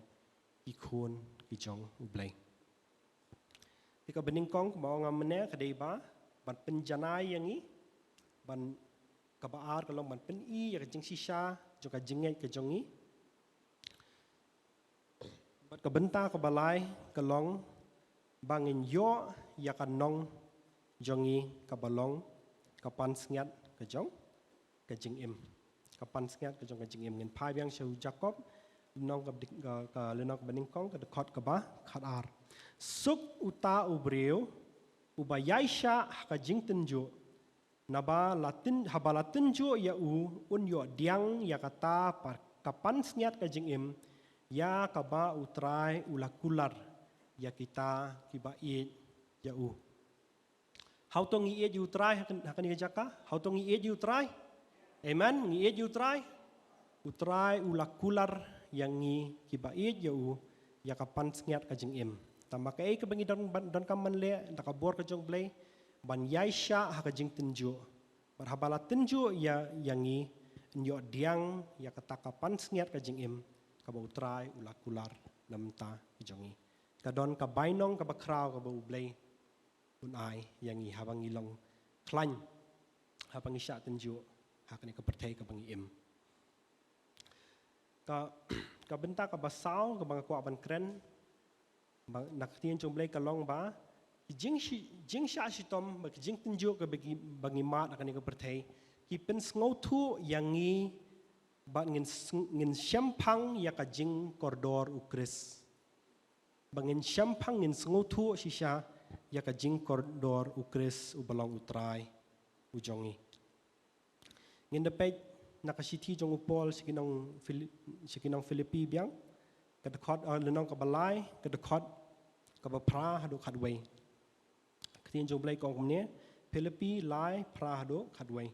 ki khun ki jong U Blei. Te kaba nyngkong kaba ong nga mynne ka dei ba ban pynjanai ïa ngi, ban, kaba ar ka long ban pyni ïa ka jingshisha jong ka jingngeit ka jong ngi. Bad ka bynta kaba lai ka long ba ngin ïoh ïa ka nong jong ngi kaba long ka pansngiat ka jong ka jingim. Ka pansngiat ka jong ka jingim. Ngin phai biang sha u Jakob, lynnong ka, ka, ka lynnong kaba nyngkong, ka dkhot kaba khatar. Suk uta u briew uba ïaishah ha ka jingtynjuh, naba la tyn, haba la tynjuh ïa u, un ïoh diang ïa kata ka pansngiat ka jingim, ïa kaba U Trai u la kular ïa kita kiba ïeit ïa u. Hato ngi ïeit ïa U Trai ha kane ka jaka? Hato ngi ïeit ïa U Trai? Amen. Ngi ïeit ïa U Trai. U Trai u la kular ïa ngi kiba ïeit ïa u, ïa ka pansngiat ka jingim. Tangba kaei kaba ngi don, donkam ban leh da ka bor ka jong U Blei? Ban ïaishah ha ka jingtynjuh. Bad haba la tynjuh ïa, ïa ngi, yn ïoh diang ïa kata ka pansngiat ka jingim kaba U Trai u la kular na bynta ka jong ngi. Ka don ka bainong kaba khraw kaba U Blei un ai ïa ngi haba ngi long khlaiñ, haba ngi shah tynjuh ha kane ka pyrthei kaba ngi im. Ka, ka bynta kaba saw kaba nga kwah ban kren na ka ktien jong U Blei ka long ba ki jingshah shitom bad ki jingtynjuh kaba ngi mad ha kane ka pyrthei ki pynsngewthuh ïa ngi ba ngin, ngin shemphang ïa ka jingkordor U Khrist. Ba ngin shemphang, ngin sngewthuh shisha ïa ka jingkordor U Khrist uba long U Trai u jong ngi. Ngin da peit na ka shithi jong u Paul sha ki nong Philippi biang, ka dkhot, lynnong kaba lai, ka dkhot kaba phra haduh khatwei. Ka ktien jong U Blei ka ong kumne, Philippi lai phra haduh khatwei.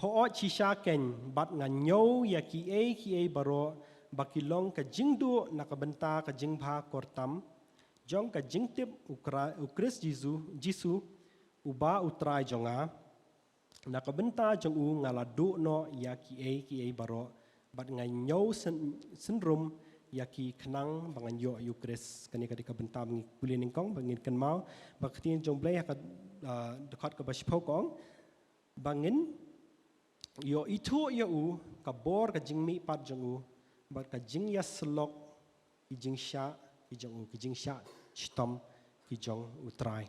Hooid shisha kein, bad nga ñiew ïa kiei kiei baroh ba ki long ka jingduh na ka bynta ka jingbha kyrtam jong ka jingtip U Khrist Jisu, Jisu uba U Trai jong nga. Na ka bynta jong u nga la duh noh ïa kiei kiei baroh, bad nga ñiew syn, synrum ïa ki khnang ba ngan ïoh ïa U Khrist. Kane ka dei ka bynta ba ngi pule nyngkong, ba ngin kynmaw ba ka ktien jong U Blei ha ka, ah, dkhot kaba shiphew ka ong ba ngin ïoh ithuh ïa u, ka bor ka jingmihpat jong u, bad ka jingïasyllok ki jingshah ki jong u, ki jingshah shitom ki jong U Trai.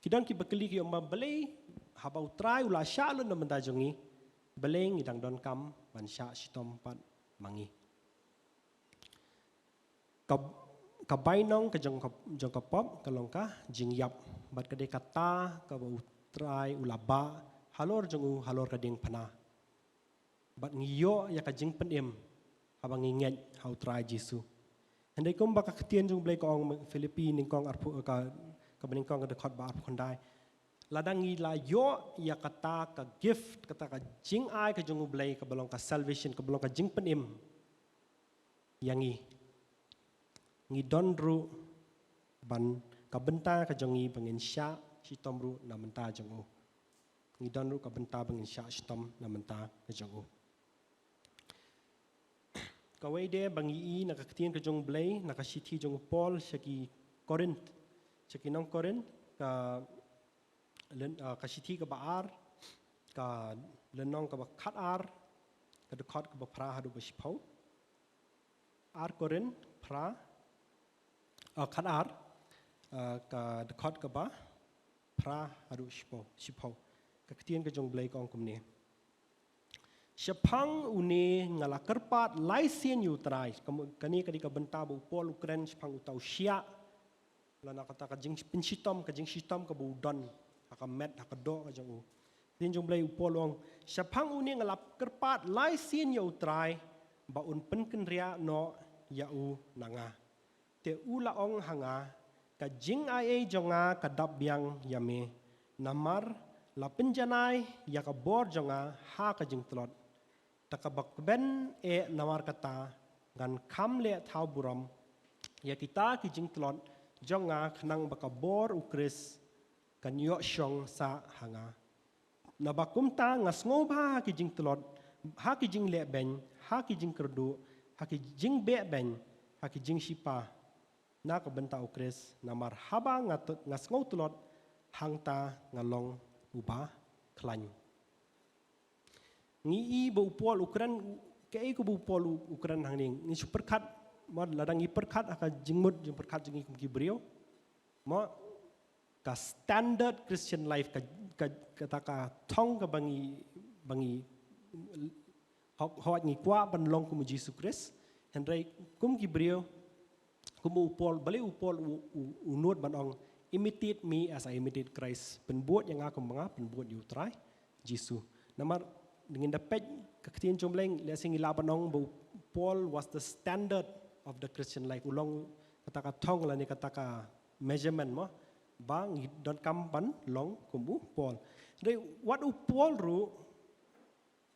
Ki don kiba kylli ki ong ba balei haba U Trai u la shah lut na bynta jong ngi, balei ngi dang donkam ban shah shitom pat ma ngi. Ka, ka bainong ka jong ka, jong ka pop ka long ka jingïap, bad ka dei kata kaba U Trai u la bah halor jong u halor ka diengphna. Bad ngi ïoh ïa ka jingpynim haba ngi ngeit ha U Trai Jisu. Hynrei kumba ka ktien jong U Blei ka ong, Philippi nyngkong arphew, ka, kaba nyngkong ka dkhot ba arphew khyndai. Lada ngi la ïoh ïa kata ka gift, kata ka jingai ka jong U Blei kaba long ka salvation, kaba long ka jingpynim ïa ngi, ngi don ruh ban, ka bynta ka jong ngi ba ngin shah shitom ruh na bynta jong u. Ngi don ruh ka bynta ba ngin shah shitom na bynta ka jong u. Kawei de ba ngi i na ka ktien ka jong U Blei, na ka shithi jong u Paul sha ki Korinth, sha ki nong Korinth, ka lyn, ah, ka shithi kaba ar, ka lynnong kaba khatar, ka dkhot kaba phra haduh ba shiphew. Ar Korinth phra, ah, khatar, ah, ka dkhot kaba phra haduh shiphew, shiphew. Ka ktien ka jong U Blei ka ong kumne. Shaphang une nga la kyrpad lai sien ïa U Trai. Kane ka dei ka bynta ba u Paul u kren shaphang uta u shiah, lane kata ka jingpynshitom, ka jingshitom kaba u don ha ka met ha ka doh ka jong u. Ktien jong U Blei, u Paul u ong, shaphang une nga la kyrpad lai sien ïa U Trai ba un pynkynriah noh ïa u na nga. Te u la ong ha nga, ka jingaiei jong nga ka dap biang ïa me, namar la pynjanai ïa ka bor jong nga ha ka jingtlot. Te kaba kmen eh namar kata ngan kham leh thaw burom ïa kita ki jingtlot jong nga khnang ba ka bor U Khrist kan ïoh shong sah ha nga. Naba kumta nga sngewbha ha ki jingtlot, ha ki jingleh beiñ, ha ki jingkyrduh, ha ki jingbeh beiñ, ha ki jingshipa na ka bynta U Khrist, namar haba nga, nga sngewtlot hangta nga long uba khlaiñ. Ngi i ba u Paul u kren, kaei kaba u Paul u kren hangne, ngi shu pyrkhat, mo, lada ngi pyrkhat ha ka jingmut jingpyrkhat jong ngi kum ki briew, mo, ka standard Christian life, ka, ka, kata ka thong kaba ngi, ba ngi hok, hok ngi kwah ban long kum u Jisu Khrist. Hynrei kum ki briew, kum u Paul, balei u Paul u, u, u nud ban ong, "Imitate me as I imitate Christ." Pynbud ïa nga kumba nga pynbud ïa u Trai Jisu. Namar ngin da peit ka ktien jong U Blei, lehse ngi lah ban ong ba u Paul was the standard of the Christian life. U long kata ka thong lane kata ka measurement mo ba ngi donkam ban long kum u Paul. Hynrei wat u Paul ruh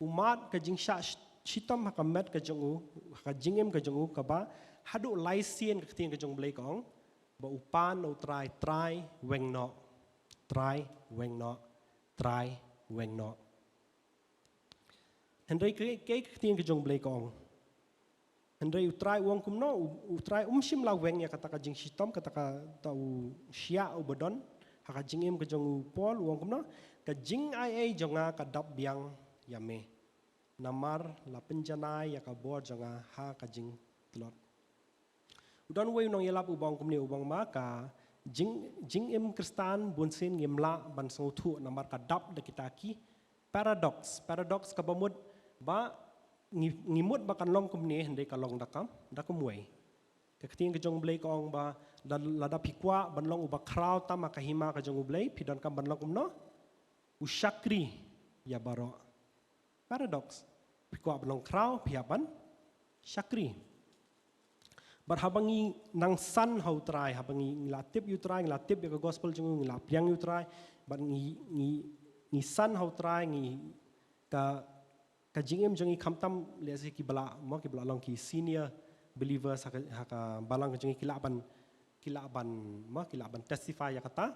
u mad ka jingshah shitom ha ka met ka jong u, ha ka jingim ka jong u, kaba haduh lai sien ka ktien ka jong U Blei ka ong ba u pan na u Trai, "Trai, weng noh. Trai, weng noh. Trai, weng noh." Hynrei kaei ka ktien ka jong U Blei ka ong? Hynrei u Trai u ong kumno? U, u Trai um shym la weng ïa kata ka jingshitom, kata ka, ta u shiah uba don ha ka jingim ka jong u Paul. U ong kumno? "Ka jingai ei jong nga ka dap biang ïa me, namar la pynjanai ïa ka bor jong nga ha ka jingtlot." U don uwei u nongïalap uba ong kumne, uba ong ba ka jing, jingim Khristan bunsien ngim lah ban sngewthuh namar ka dap da kita ki paradox. Paradox kaba mut ba ngi, ngi mut ba kan long kumne, hynrei ka long da kam, da kumwei. Ka ktien ka jong U Blei ka ong ba lada, lada phi kwah ban long uba khraw tam ha ka hima ka jong U Blei, phi donkam ban long kumno? U shakri ïa baroh. Paradox. Phi kwah ban long khraw, phi hap ban shakri. Bad haba ngi nang san ha u Trai, haba ngi, ngi la tip ïa u Trai, ngi la tip ïa ka gospel jong u, ngi la pdiang ïa u Trai, bad ngi, ngi, ngi san ha u Trai, ngi, ka, ka jingim jong ngi, khamtam lehse kiba la, mo, kiba la long ki senior believers ha ka, ha ka balang ka jong ngi, ki lah ban, ki lah ban, mo, ki lah ban testify ïa kata.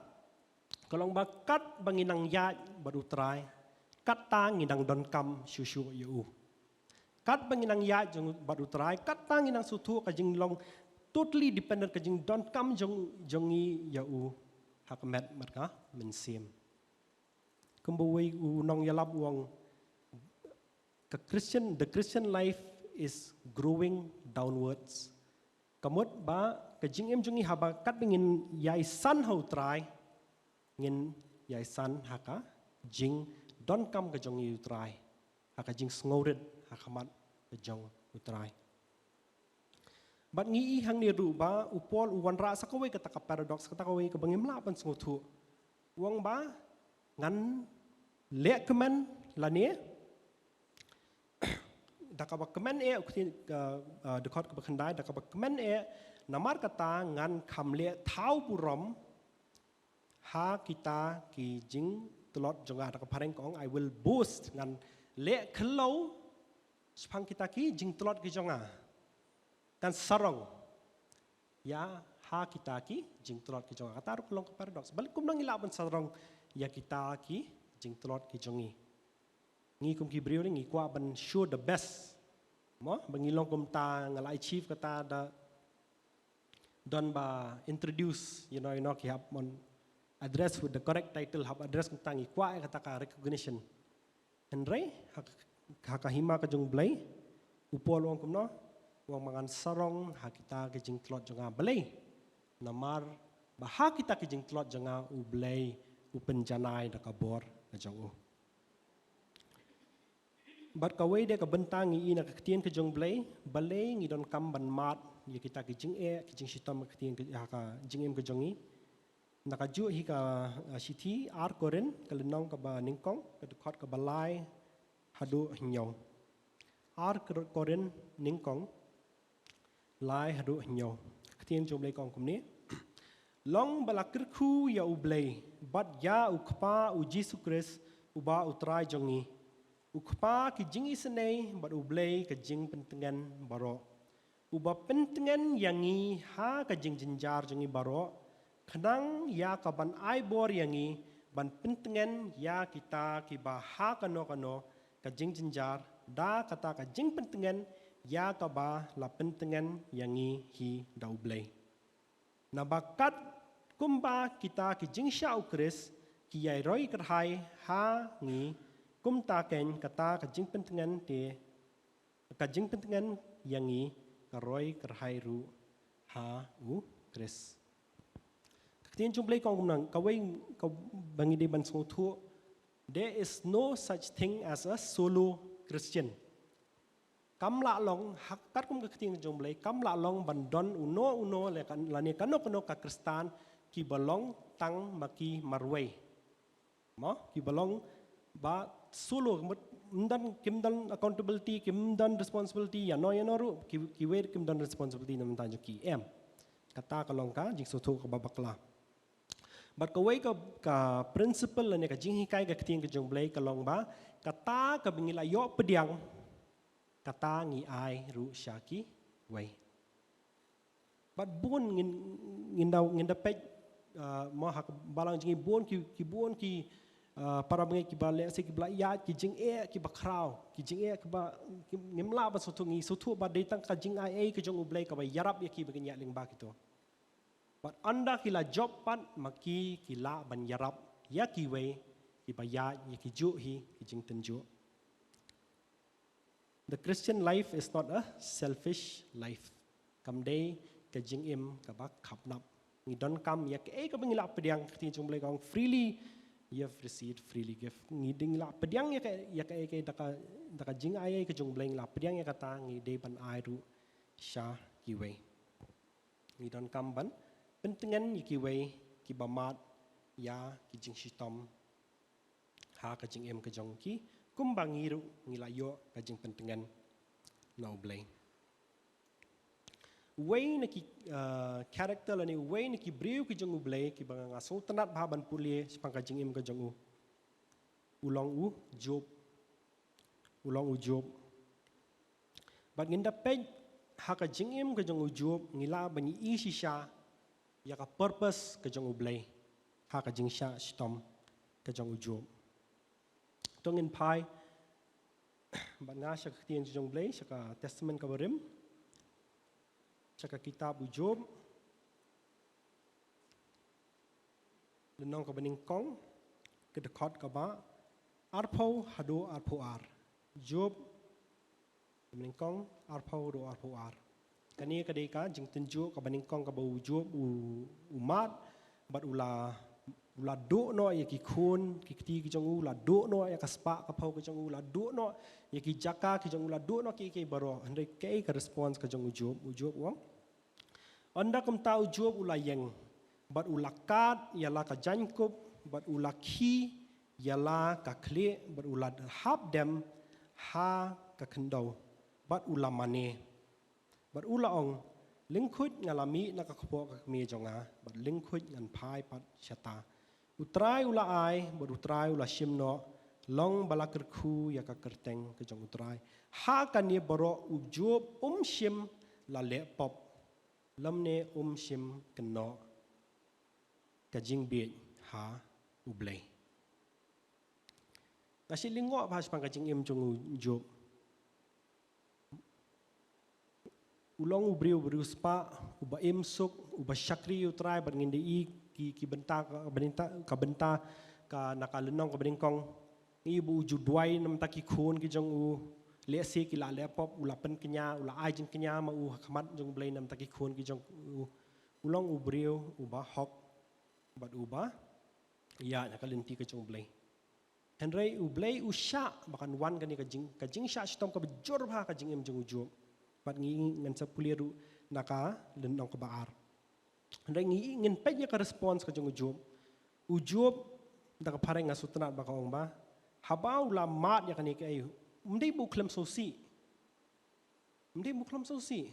Ka long ba katba ngi nang ïaid bad u Trai, katta ngi nang donkam shuh shuh ïa u. Katba ngi nang ïaid jong, bad u Trai, katta ngi nang sngewthuh ka jinglong totally dependent, ka jingdonkam jong, jong ngi ïa u ha ka met bad ka mynsiem. Kumba uwei u nongïalap u ong, ka Christian, the Christian life is growing downwards. Ka mut ba ka jingim jong ngi, haba katba ngin ïai san ha u Trai, ngin ïai san ha ka jingdonkam ka jong ngi ïa u Trai, ha ka jingsngewrit ha khmat ka jong u Trai. Bad ngi i hangne ruh ba u Paul u wanrah sa kawei kata ka paradox, kata kawei kaba ngim lah ban sngewthuh. U ong ba ngan leh kmen lane da kaba kmen eh, u ktien, uh, uh, dkhot kaba khyndai, da kaba kmen eh, namar kata ngan kham leh thaw burom ha kita ki jingtlot jong nga. Da ka phareng ka ong, "I will boast," ngan leh khlaw shaphang kita ki jingtlot ki jong nga. Ngan sarong ïa ha kita ki jingtlot ki jong nga. Kata ruh ka long ka paradox. Balei kumno ngi lah ban sarong ïa kita ki jingtlot ki jong ngi? Ngi kum ki briew ngi kwah ban show the best. Mo, ba ngi long kumta, nga la achieve kata, da don ba introduce, you know, you know, ki hap mon address with the correct title, hap address kumta, ngi kwah ïa kata ka recognition. Hynrei ha, ha ka hima ka jong U Blei, u Paul u ong kumno? U ong ba ngan sarong ha kita ki jingtlot jong nga. Balei? Namar ba ha kita ki jingtlot jong nga U Blei u pynjanai da ka bor ka jong u. Bad kawei de ka bynta ngi i na ka ktien ka jong U Blei, balei ngi donkam ban mad ïa kita ki jingeh, ki jingshitom, ka ktien ka, ha ka jingim ka jong ngi. Na kajuh hi ka, uh, shithi Ar Korinth, ka lynnong kaba nyngkong, ka dkhot kaba lai haduh hynñiew. Ar Kor-, Korinth nyngkong, lai haduh hynñiew. Ka ktien jong U Blei ka ong kumne: "Long ba la kyrkhu ïa U Blei bad ïa u Kpa U Jisu Khrist, uba U Trai jong ngi. U Kpa ki jingisynei bad U Blei ka jingpyntngen baroh, uba pyntngen ïa ngi ha ka jingjynjar jong ngi baroh, khnang ïa kaban ai bor ïa ngi ban pyntngen ïa kita kiba ha kano kano ka jingjynjar, da kata ka jingpyntngen ïa kaba la pyntngen ïa ngi hi da U Blei. Naba kat kumba kita ki jingshah U Khrist ki ïai roi kyrhai ha ngi, kumta kein kata ka jingpyntngen te, ka jingpyntngen ïa ngi ka roi kyrhai ruh ha U Khrist." Ka ktien jong U Blei ka ong kumno, kawei kaba ngi dei ban sngewthuh, there is no such thing as a solo Christian. Kam lah long, ha, katkum ka ktien jong U Blei, kam lah long ban don uno uno lane kano kano ka Khristan ki ba long tang ma ki marwei. Mo, ki ba long ba solo, mut, ym don, kim don accountability, kim don responsibility ïa no ïa no ruh, ki, kiwei kim don responsibility na bynta jong ki, em. Kata ka long ka jingsngewthuh kaba bakla. Bad kawei ka, ka principle lane ka jinghikai ka ktien ka jong U Blei ka long ba kata kaba ngi la ïoh pdiang, kata ngi ai ruh sha kiwei. Bad bun ngin, ngin da, ngin da peit, ah, mo ha ka balang jong ngi bun ki, ki bun ki, ah, para bangeit kiba lehse kiba la ïaid ki jingeh kiba khraw, ki jingeh kiba, ki, ngim lah ban sngewthuh, ngi sngewthuh ba dei tang ka jingai ei ka jong U Blei kaba ïarap ïa ki ba kin ïaid lyngba kito. Bad ynda ki la jop pat ma ki, ki lah ban ïarap ïa kiwei kiba ïaid ïa kijuh hi ki jingtynjuh. The Christian life is not a selfish life. Kam dei ka jingim kaba khapnap. Ngi donkam ïa kaei kaba ngi la pdiang, ka ktien jong U Blei ka ong, "Freely you have received, freely give." Ngi dei ngi la pdiang ïa ka, ïa kaei kaei da ka, da ka jingai ei ka jong U Blei ngi la pdiang ïa kata, ngi dei ban ai ruh sha kiwei. Ngi donkam ban pyntngen ïa kiwei kiba mad ïa ki jingshitom ha ka jingim ka jong ki, kumba ngi ruh ngi la ïoh ka jingpyntngen na U Blei. Uwei na ki, ah, character lane uwei na ki briew ki jong U Blei kiba nga sngewtynnat bha ban pule shaphang ka jingim ka jong u, u long u Job. U long u Job. Bad ngin da peit ha ka jingim ka jong u Job, ngi lah ban ïohi shisha ïa ka purpose ka jong U Blei ha ka jingshah shitom ka jong u Job. To ngin phai bad nga sha ka ktien jong U Blei, sha ka Testament kaba rim, sha ka kitab u Job, lynnong kaba nyngkong, ka dkhot kaba arphew haduh arphew ar. Job, kaba nyngkong, arphew haduh arphew ar. Kane ka dei ka jingtynjuh kaba nyngkong kaba u Job u, u mad, bad u la, u la duh noh ïa ki khun ki kti ki jong u, u la duh noh ïa ka spah ka phew ka jong u, u la duh noh ïa ki jaka ki jong u, u la duh noh kiei kiei baroh. Hynrei kaei ka response ka jong u Job, u Job u ong, ynda kumta u Job u la ïeng, bad u la kad ïa la ka jaiñkup, bad u la khie ïa la ka khlieh, bad u la hap dem ha ka khyndew, bad u la mane. Bad u la ong, lyngkhuid nga la mih na ka kpoh ka kmie jong nga, bad lyngkhuid ngan phai pat shata. U Trai u la ai, bad u Trai u la shim noh, long ba la kyrkhu ïa ka kyrteng ka jong u Trai. Ha kane baroh u Job um shym la leh pop, lymne um shym kynnoh ka jingbieit ha U Blei. Nga shu lyngngoh bha shaphang ka jingim jong u Job. U long u briew, u briew spah, uba im suk, uba shakri ïa u Trai, bad ngin da ïohi ki, ki bynta, ka bynta, ka bynta, ka na ka lynnong kaba nyngkong. Ngi ïohi ba u ju duwai namar ki khun ki jong u, lehse ki la leh pop, u la pynkñia, u la ai jingkñia ma u ha khmat jong U Blei namar ki khun ki jong u. U long u briew uba hok bad uba ïaid ha ka lynti ka jong U Blei. Hynrei U Blei u shah ba kan wan kane ka jing, ka jingshah shitom kaba jur bha ha ka jingim jong u Job. Bad ngi, ngan sa pule ruh na ka lynnong kaba ar. Hynrei ngi, ngin peit ïa ka response ka jong u Job. U Job, da ka phareng nga sngewtynnat ba ka ong ba, haba u la mad ïa kane kaei, ym dei ba u khlem sngewsih. Ym dei ba u khlem sngewsih.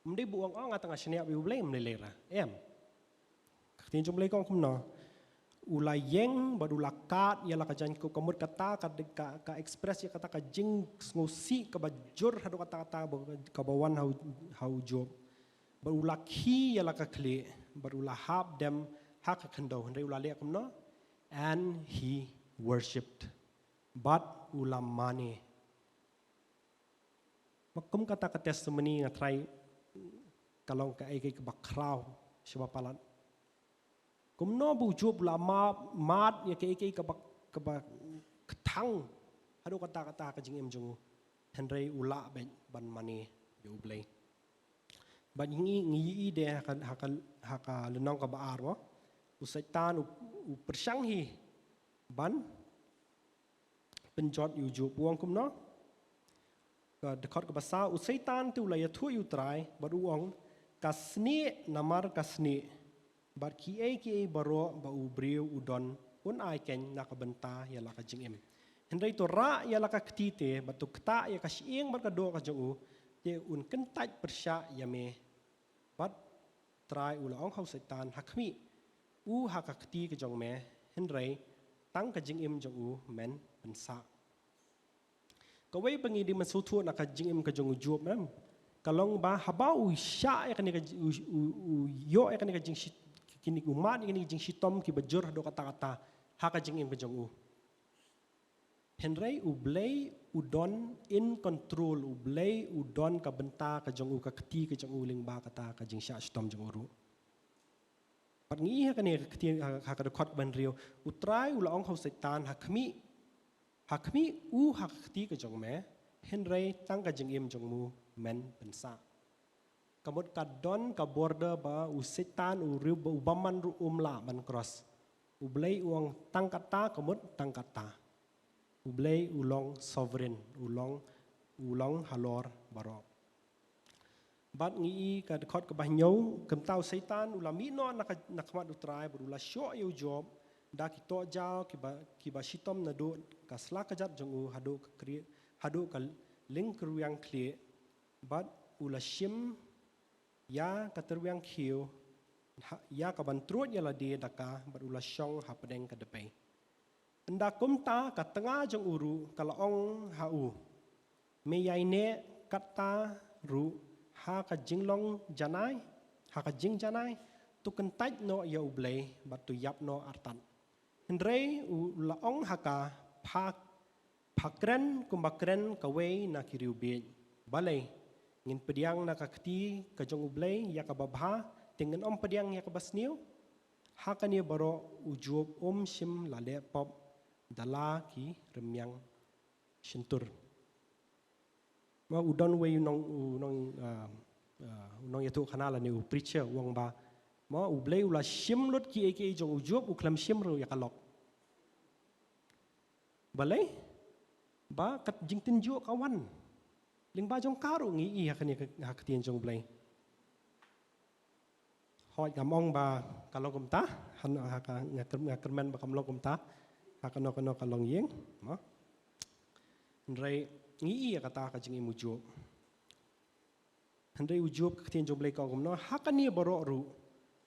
Ym dei ba u ong, "Oh, nga tang nga shaniah bad U Blei, ym lei lei ra." Em. Ka ktien jong U Blei ka ong kumno? U la ïeng bad u la kad ïa la ka jaiñkup, ka mut kata ka, ka, ka express ïa kata ka jingsngewsih kaba jur haduh katta katta ba, kaba wan ha u, ha u Job. Bad u la khie ïa la ka khlieh, bad u la hap dem ha ka khyndew. Hynrei u la leh kumno? And he worshipped. Bad u la mane. Ba kum kata ka testimony nga tharai ka long kaei kaei kaba khraw shibun palat. Kumno ba u Job u la ma-, mad ïa kaei kaei kaba, kaba kthang haduh katta katta ha ka jingim jong u. Hynrei u lah beit ban mane ïa U Blei. Bad ngi, ngi ïohi de ha ka, ha ka, ha ka lynnong kaba ar mo. U Soitan u, u pyrshang hi ban pynjot ïa u Job, u ong kumno? Ka dkhot kaba saw, u Soitan te u la ïathuh ïa u Trai bad u ong, "Ka snieh namar ka snieh, Bad kiei kiei baroh ba u briew u don, un ai keiñ na ka bynta ïa la ka jingim. Hynrei to rah ïa la ka kti te, bad to ktah ïa ka shyieng bad ka doh ka jong u, te un kyntait pyrshah ïa me. Bad Trai u la ong ha u Soitan, ha khmih, u ha ka kti ka jong me, hynrei tang ka jingim jong u men pynsah. Kawei ba ngi dei ban sngewthuh na ka jingim ka jong u Job, em, ka long ba haba u shah ïa kane ka ji-, u, u, u ïoh ïa kane ka jingshi-, kine, u mad ïa kine ka jingshitom kiba jur haduh katta katta ha ka jingim ka jong u. Hynrei U Blei u don in control, U Blei u don ka bynta ka jong u, ka kti ka jong u lyngba kata ka jingshah shitom jong u ruh. Bad ngi ïohi ha kane ka kti, ha, ha ka dkhot ba hynriew, U Trai u la ong ha u Soitan, ha khmih, ha khmih u ha ka kti ka jong me, hynrei tang ka jingim jong u men pynsah. Ka mut ka don ka border ba u Soitan u riew ba u bymman ruh um lah ban cross. U Blei u ong tang katta, ka mut tang katta. U Blei u long sovereign, u long, u long halor baroh. Bad ngi ïohi ka dkhot kaba hynñiew, kumta u Soitan u la mih noh na ka, na khmat U Trai, bad u la shoh ïa u Job da ki tohjaw kiba, kiba shitom naduh ka sla kjat jong u haduh ka kri-, haduh ka lyngkyrwiang khlieh. Bad u la shim ïa ka tyrwiang khiew, ha, ïa kaban trud ïa lade da ka, bad u la shong hapdeng ka dpei. Ynda kumta ka tnga jong u ruh ka la ong ha u, me ïaineh katta ruh ha ka jinglong janai, ha ka jingjanai, to kyntait noh ïa U Blei, bad to ïap noh artat. Hynrei u la ong ha ka, pha, pha kren kumba kren kawei na ki riewbieit. Balei? Ngin pdiang na ka kti ka jong U Blei ïa kaba bha, te ngin ym pdiang ïa kaba sniew? Ha kane baroh u Job um shym la leh pop da la ki rmiang shyntur. Ma u don wei u nong, u nong, ah, ah, u nongïathuhkhana lane u preacher u ong ba, ma U Blei u la shim lut kiei kiei jong u Job, u khlem shim ruh ïa ka lok. Balei? Ba ka jingtynjuh ka wan lyngba jong ka ruh, ngi ïohi ha kane ka, ha ka ktien jong U Blei. Hooid, ngam ong ba ka long kumta, ha, ha ka, nga kyrmen ba kam long kumta ha kano kano ka longïing, mo. Hynrei ngi ïohi ïa kata ka jingim u Job. Hynrei u Job, ka ktien jong U Blei ka ong kumno, ha kane baroh ruh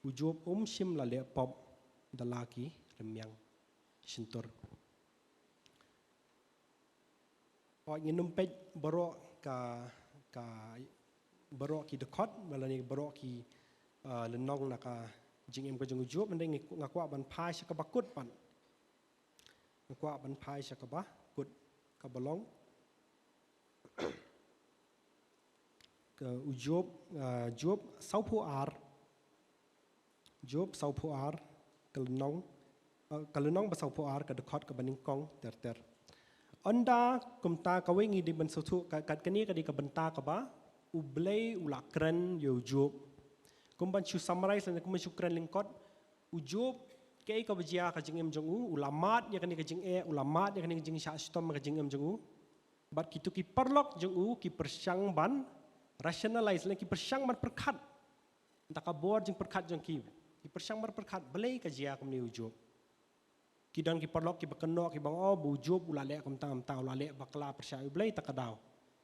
u Job um shym la leh pop da la ki rmiang shyntur. Hooid, ngin ym peit baroh ka, ka, baroh ki dkhot, lane baroh ki, ah, lynnong na ka jingim ka jong u Job, hynrei nga kwah ban phai sha kaba kut pat. Nga kwah ban phai sha kaba kut, kaba long ka u Job, ah, Job sawphew ar. Job sawphew ar, ka lynnong, ah, ka lynnong ba sawphew ar, ka dkhot kaba nyngkong ter ter. Ynda kumta kawei ngi dei ban sngewthuh, ka, ka, kane ka dei ka bynta kaba U Blei u la kren ïa u Job. Kum ban shu summarize lane kum ban shu kren lyngkot, u Job, kaei kaba jia ka jingim jong u, u la mad ïa kane ka jingeh, u la mad ïa kane ka jingshah shitom ka jingim jong u. Bad kito ki paralok jong u ki pyrshang ban rationalize lane ki pyrshang ban pyrkhat. Nda ka bor jingpyrkhat jong ki, ki pyrshang ban pyrkhat balei ka jia kumne u Job. Ki don ki paralok kiba kynnoh, kiba ong, oh, ba u Job u la leh kumta kumta, u la leh bakla pyrshah ïa U Blei, ta ka daw.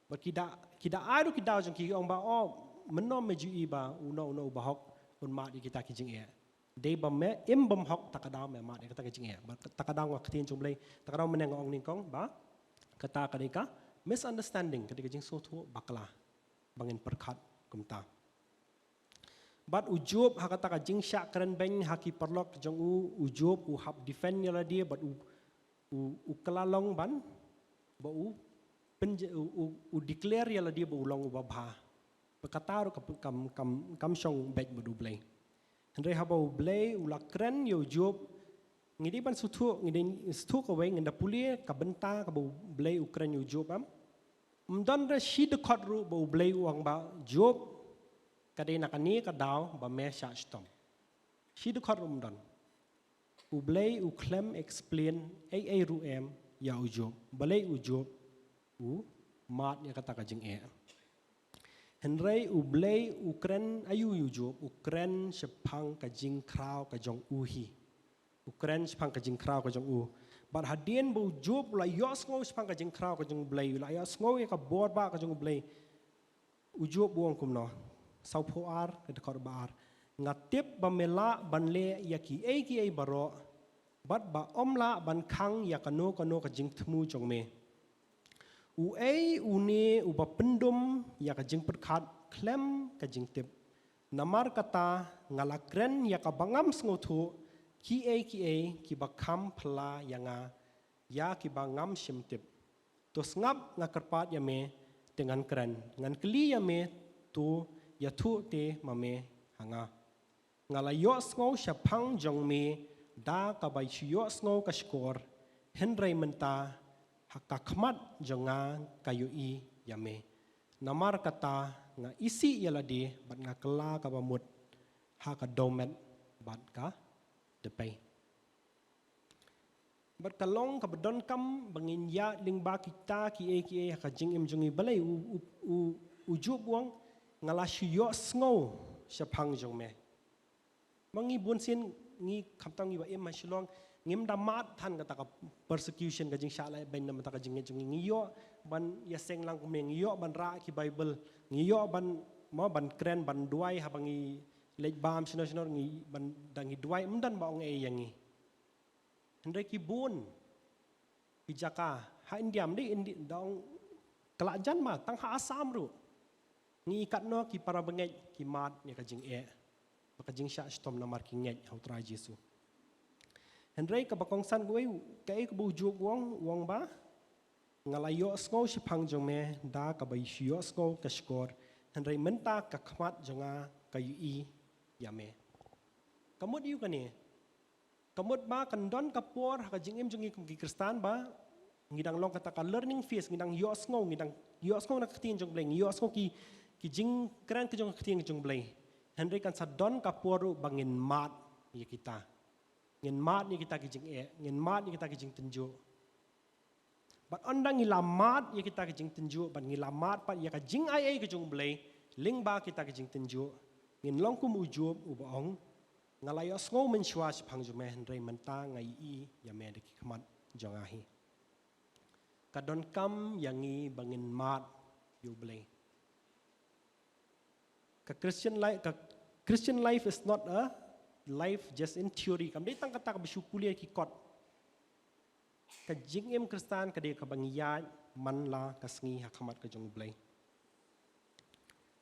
Bad ki da, ki da ai ruh ki daw jong ki, ong ba, oh, mynno me ju ïohi ba uno uno uba hok un mad ïa kita ki jingeh. Dei ba me im bym hok, ta ka daw me mad ïa kita ki jingeh. Bad ta ka daw nga ktien jong U Blei, ta ka daw mynne nga ong nyngkong ba kata ka dei ka misunderstanding, ka dei ka jingsngewthuh bakla ba ngin pyrkhat kumta. Bad u Job, ha kata ka jingshah kren beiñ ha ki paralok jong u, u Job u hap defend ïa lade, bad u, u, u kylla long ban, ba u pynj-, u, u, u declare ïa lade ba u long uba bha. Ba kata ruh kam, kam, kam, kam shong beit bad U Blei. Hynrei haba U Blei u la kren ïa u Job, ngi dei ban sngewthuh, ngi dei sngewthuh kawei, ngin da pule ka bynta kaba U Blei u kren ïa u Job, em. Ym don re shi dkhot ruh ba U Blei u ong ba, Job, ka dei na kane ka daw ba me shah shitom. Shi dkhot ruh ym don. U Blei u khlem explain ei ei ruh em ïa u Job. Balei u Job u mad ïa kata ka jingeh. Hynrei U Blei u kren aïu ïa u Job, u kren shaphang ka jingkhraw ka jong u hi. U kren shaphang ka jingkhraw ka jong u. Bad hadien ba u Job u la ïohsngew shaphang ka jingkhraw ka jong U Blei, u la ïohsngew ïa ka bor ba ka jong U Blei, u Job u ong kumno? Sawphew ar, ka dkhot ba ar. Nga tip ba me lah ban leh ïa kiei kiei baroh, bad ba ym lah ban khang ïa kano kano ka jingthmu jong me. Uei une uba pyndum ïa ka jingpyrkhat khlem ka jingtip? Namar kata nga la kren ïa kaba ngam sngewthuh, kiei kiei kiba kham phylla ïa nga, ïa kiba ngam shym tip. To sngap, nga kyrpad ïa me, te ngan kren, ngan kylli ïa me, to ïathuh te ma me ha nga. Nga la ïohsngew shaphang jong me da kaba shu ïohsngew ka shkor, hynrei mynta ha ka khmat jong nga ka ïohi ïa me. Namar kata nga isih ïa lade bad nga kylla kaba mut ha ka dewmet bad ka dpei. Bad ka long kaba donkam ba ngin ïaid lyngba kita kiei kiei ha ka jingim jong ngi. Balei u, u, u, u Job u ong, nga la shu ïohsngew shaphang jong me. Ma ngi bun sien ngi khamtam ngi ba im ha Shillong, ngim da mad than kata ka persecution, ka jingshah leh beiñ namar ka jingngeit jong ngi. Ngi ïoh ban ïaseng lang kumne, ngi ïoh ban rah ki Bible, ngi ïoh ban, ma, ban kren, ban duwai haba ngi leit bam shano shano, ngi ban da ngi duwai, ym don ba ong ei ïa ngi. Hynrei ki bun ki jaka ha India, ym dei India, dang kylla jan ma, tang ha Assam ruh ngi i katno ki para bangeit ki mad ïa ka jingeh, ba ka jingshah shitom namar ki ngeit ha U Trai Jisu. Hynrei kaba kongsan kawei, kaei kaba u Job u ong, u ong ba, nga la ïohsngew shaphang jong me da kaba shu ïohsngew ka shkor, hynrei mynta ka khmat jong nga ka ïohi ïa me. Ka mut aïu kane? Ka mut ba kan don ka por ha ka jingim jong ngi kum ki Khristan ba ngi dang long kata ka learning phase, ngi dang ïohsngew, ngi dang ïohsngew na ka ktien jong U Blei, ngi ïohsngew ki, ki jingkren ka jong ka ktien jong U Blei. Hynrei kan sa don ka por ruh ba ngin mad ïa kita. Ngin mad ïa kita ki jingeh, ngin mad ïa kita ki jingtynjuh. Bad ynda ngi la mad ïa kita ki jingtynjuh, bad ngi la mad pat ïa ka jingai ei ka jong U Blei lyngba kita ki jingtynjuh, ngin long kum u Job uba ong, nga la ïohsngew mynshuwa shaphang jong me, hynrei mynta nga ïohi ïa me da ki khmat jong nga hi. Ka donkam ïa ngi ba ngin mad ïa U Blei. Ka Christian life, ka Christian life is not a life just in theory. Kam dei tang kata kaba shu pule ki kot. Ka jingim Khristan ka dei kaba ngi ïaid man la ka sngi ha khmat ka jong U Blei.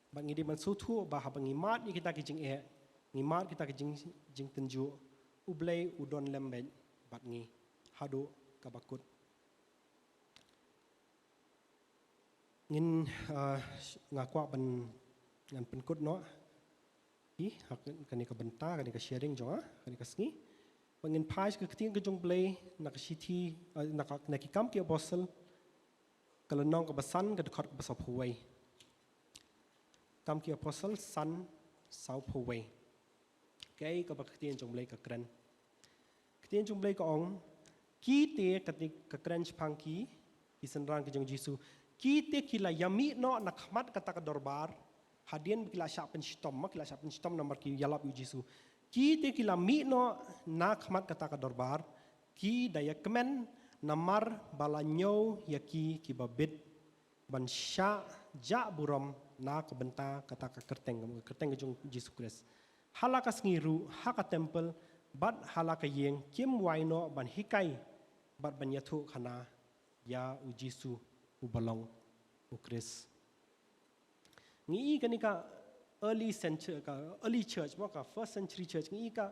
Bad ngi dei ban sngewthuh ba haba ngi mad ïa kita ki jingeh, ngi mad kita ki jing, jingtynjuh, U Blei u don lem beit bad ngi haduh kaba kut. Ngin, ah, nga kwah ban ngan pynkut noh hi ha kane ka bynta, kane ka sharing jong nga ha kane ka sngi. Ba ngin phai sha ka ktien ka jong U Blei na ka shithi, ah, na ka, na ki Kam ki Apostle, ka lynnong kaba san, ka dkhot kaba sawphew wei. Kam ki Apostle san, sawphew wei. Kaei kaba ka ktien jong U Blei ka kren? Ka ktien jong U Blei ka ong, ki te, ka te, ka kren shaphang ki, ki synran ki jong U Jisu. Ki te ki la ïamih noh na khmat kata ka dorbar hadien ba ki la shah pynshitom, ma, ki la shah pynshitom namar ki ïalap ïa U Jisu. Ki te ki la mih noh na khmat kata ka dorbar, ki da ïakmen namar ba la ñiew ïa ki kiba bit ban shah jah burom na ka bynta kata ka kyrteng, ka kyrteng ka jong U Jisu Khrist. Ha la ka sngi ruh, ha ka temple bad ha la ka ïing, kim wai noh ban hikai bad ban ïathuhkhana ïa U Jisu uba long U Khrist. Ngi i kane ka early century, ka early church, mo, ka first century church, ngi i ka,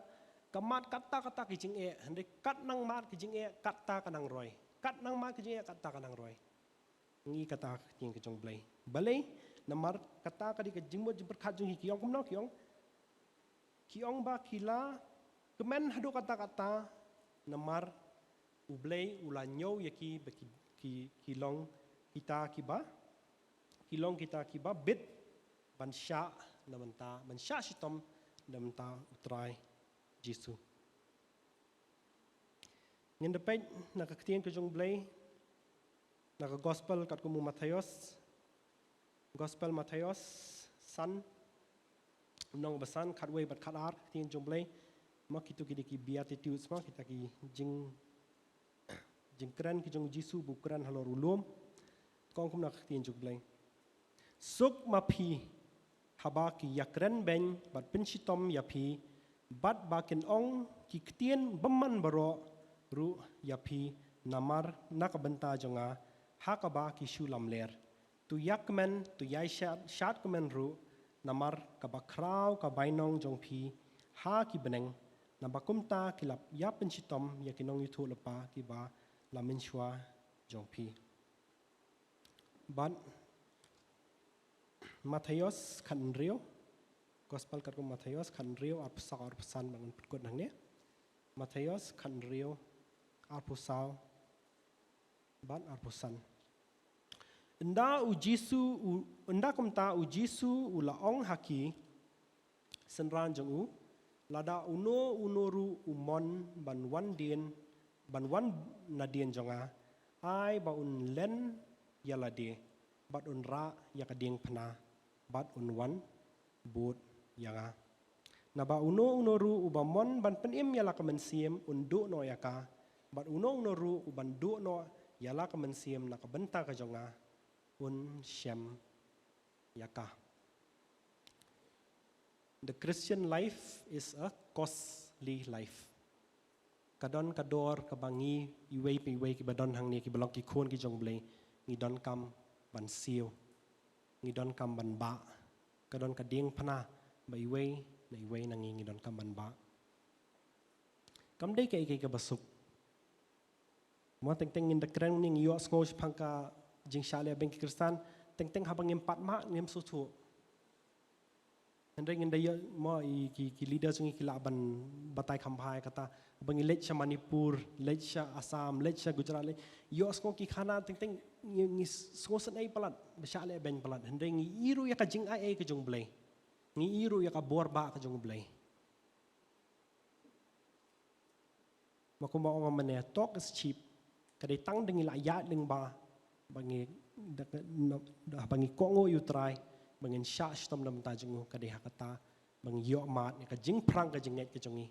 ka mad katta katta ki jingeh, hynrei kat nang mad ki jingeh katta ka nang roi. Kat nang mad ki jingeh katta ka nang roi. Ngi kata ka ktien ka jong U Blei. Balei? Namar kata ka dei ka jingmut jingpyrkhat jong ki, ki ong kumno, ki ong, ki ong ba ki la kmen haduh katta katta namar U Blei u la ñiew ïa ki ba ki, ki, ki long kita kiba, ki long kita kiba bit ban shah na bynta, ban shah shitom na bynta U Trai Jisu. Ngin da peit na ka ktien ka jong U Blei na ka gospel katkum u Mathaios. Gospel Mathaios, san, lynnong ba san, khatwei bad khatar, ka ktien jong U Blei. Ma kito ki dei ki Beatitudes, ma kita ki jing, jingkren ki jong U Jisu ba u kren halor u lum. Ka ong kumno ka ktien jong U Blei: Suk ma phi haba ki ïakren beiñ bad pynshitom ïa phi, bad ba kin ong ki ktien bymman baroh ruh ïa phi namar na ka bynta jong nga, ha kaba ki shu lamler. To ïakmen, to ïai shad, shadkmen ruh, namar kaba khraw ka bainong jong phi ha ki bneng, naba kumta ki la ïa pynshitom ïa ki nongïathuhlypa kiba la mynshuwa jong phi. Bad Mathaios khathynriew, Gospel katkum Mathaios khathynriew, arphew saw, arphew san, ba ngan pynkut nangne. Mathaios khathynriew, arphew saw bad arphew san. Ynda U Jisu, u, ynda kumta U Jisu u la ong ha ki synran jong u: Lada uno uno ruh u mon ban wan dien, ban wan nadien jong nga, ai ba un len ïa lade, bad un rah ïa ka diengphna, bad un wan bud ïa nga. Naba uno uno ruh uba mon ban pynim ïa la ka mynsiem un duh noh ïa ka, bad uno uno ruh uban duh noh ïa la ka mynsiem na ka bynta ka jong nga un shem ïa ka. The Christian life is a costly life. Ka don ka dor kaba ngi iwei pa iwei kiba don hangne, kiba long ki khun ki jong U Blei, ngi donkam ban siew, ngi donkam ban bah. Ka don ka diengphna ba iwei na iwei na ngi ngi donkam ban bah. Kam dei kaei kaei kaba suk. Mo, teng teng ngin da kren, ngi ïohsngew shaphang ka jingshah lehbeiñ ki Khristan, teng teng haba ngim pat mad ngim sngewthuh. Hynrei ngin da ïoh, mo, i, ki, ki leader jong ngi ki lah ban batai kham bha ïa kata. Haba ngi leit sha Manipur, leit sha Assam, leit sha Gujarat, leit, ïohsngew ki khana, teng teng ngi, ngi sngewsynei palat ba shah lehbeiñ palat. Hynrei ngi ïohi ruh ïa ka jingai ei ka jong U Blei. Ngi ïohi ruh ïa ka bor bah ka jong U Blei. Ma kumba ong mynne, talk is cheap. Ka dei tang da ngi la ïaid lyngba, ba ngi, da, da, da, ba ngi kohnguh ïa U Trai, ba ngin shah shitom na bynta jong u, ka dei ha kata ba ngi ïoh mad ïa ka jingpyrshang ka jingngeit ka jong ngi.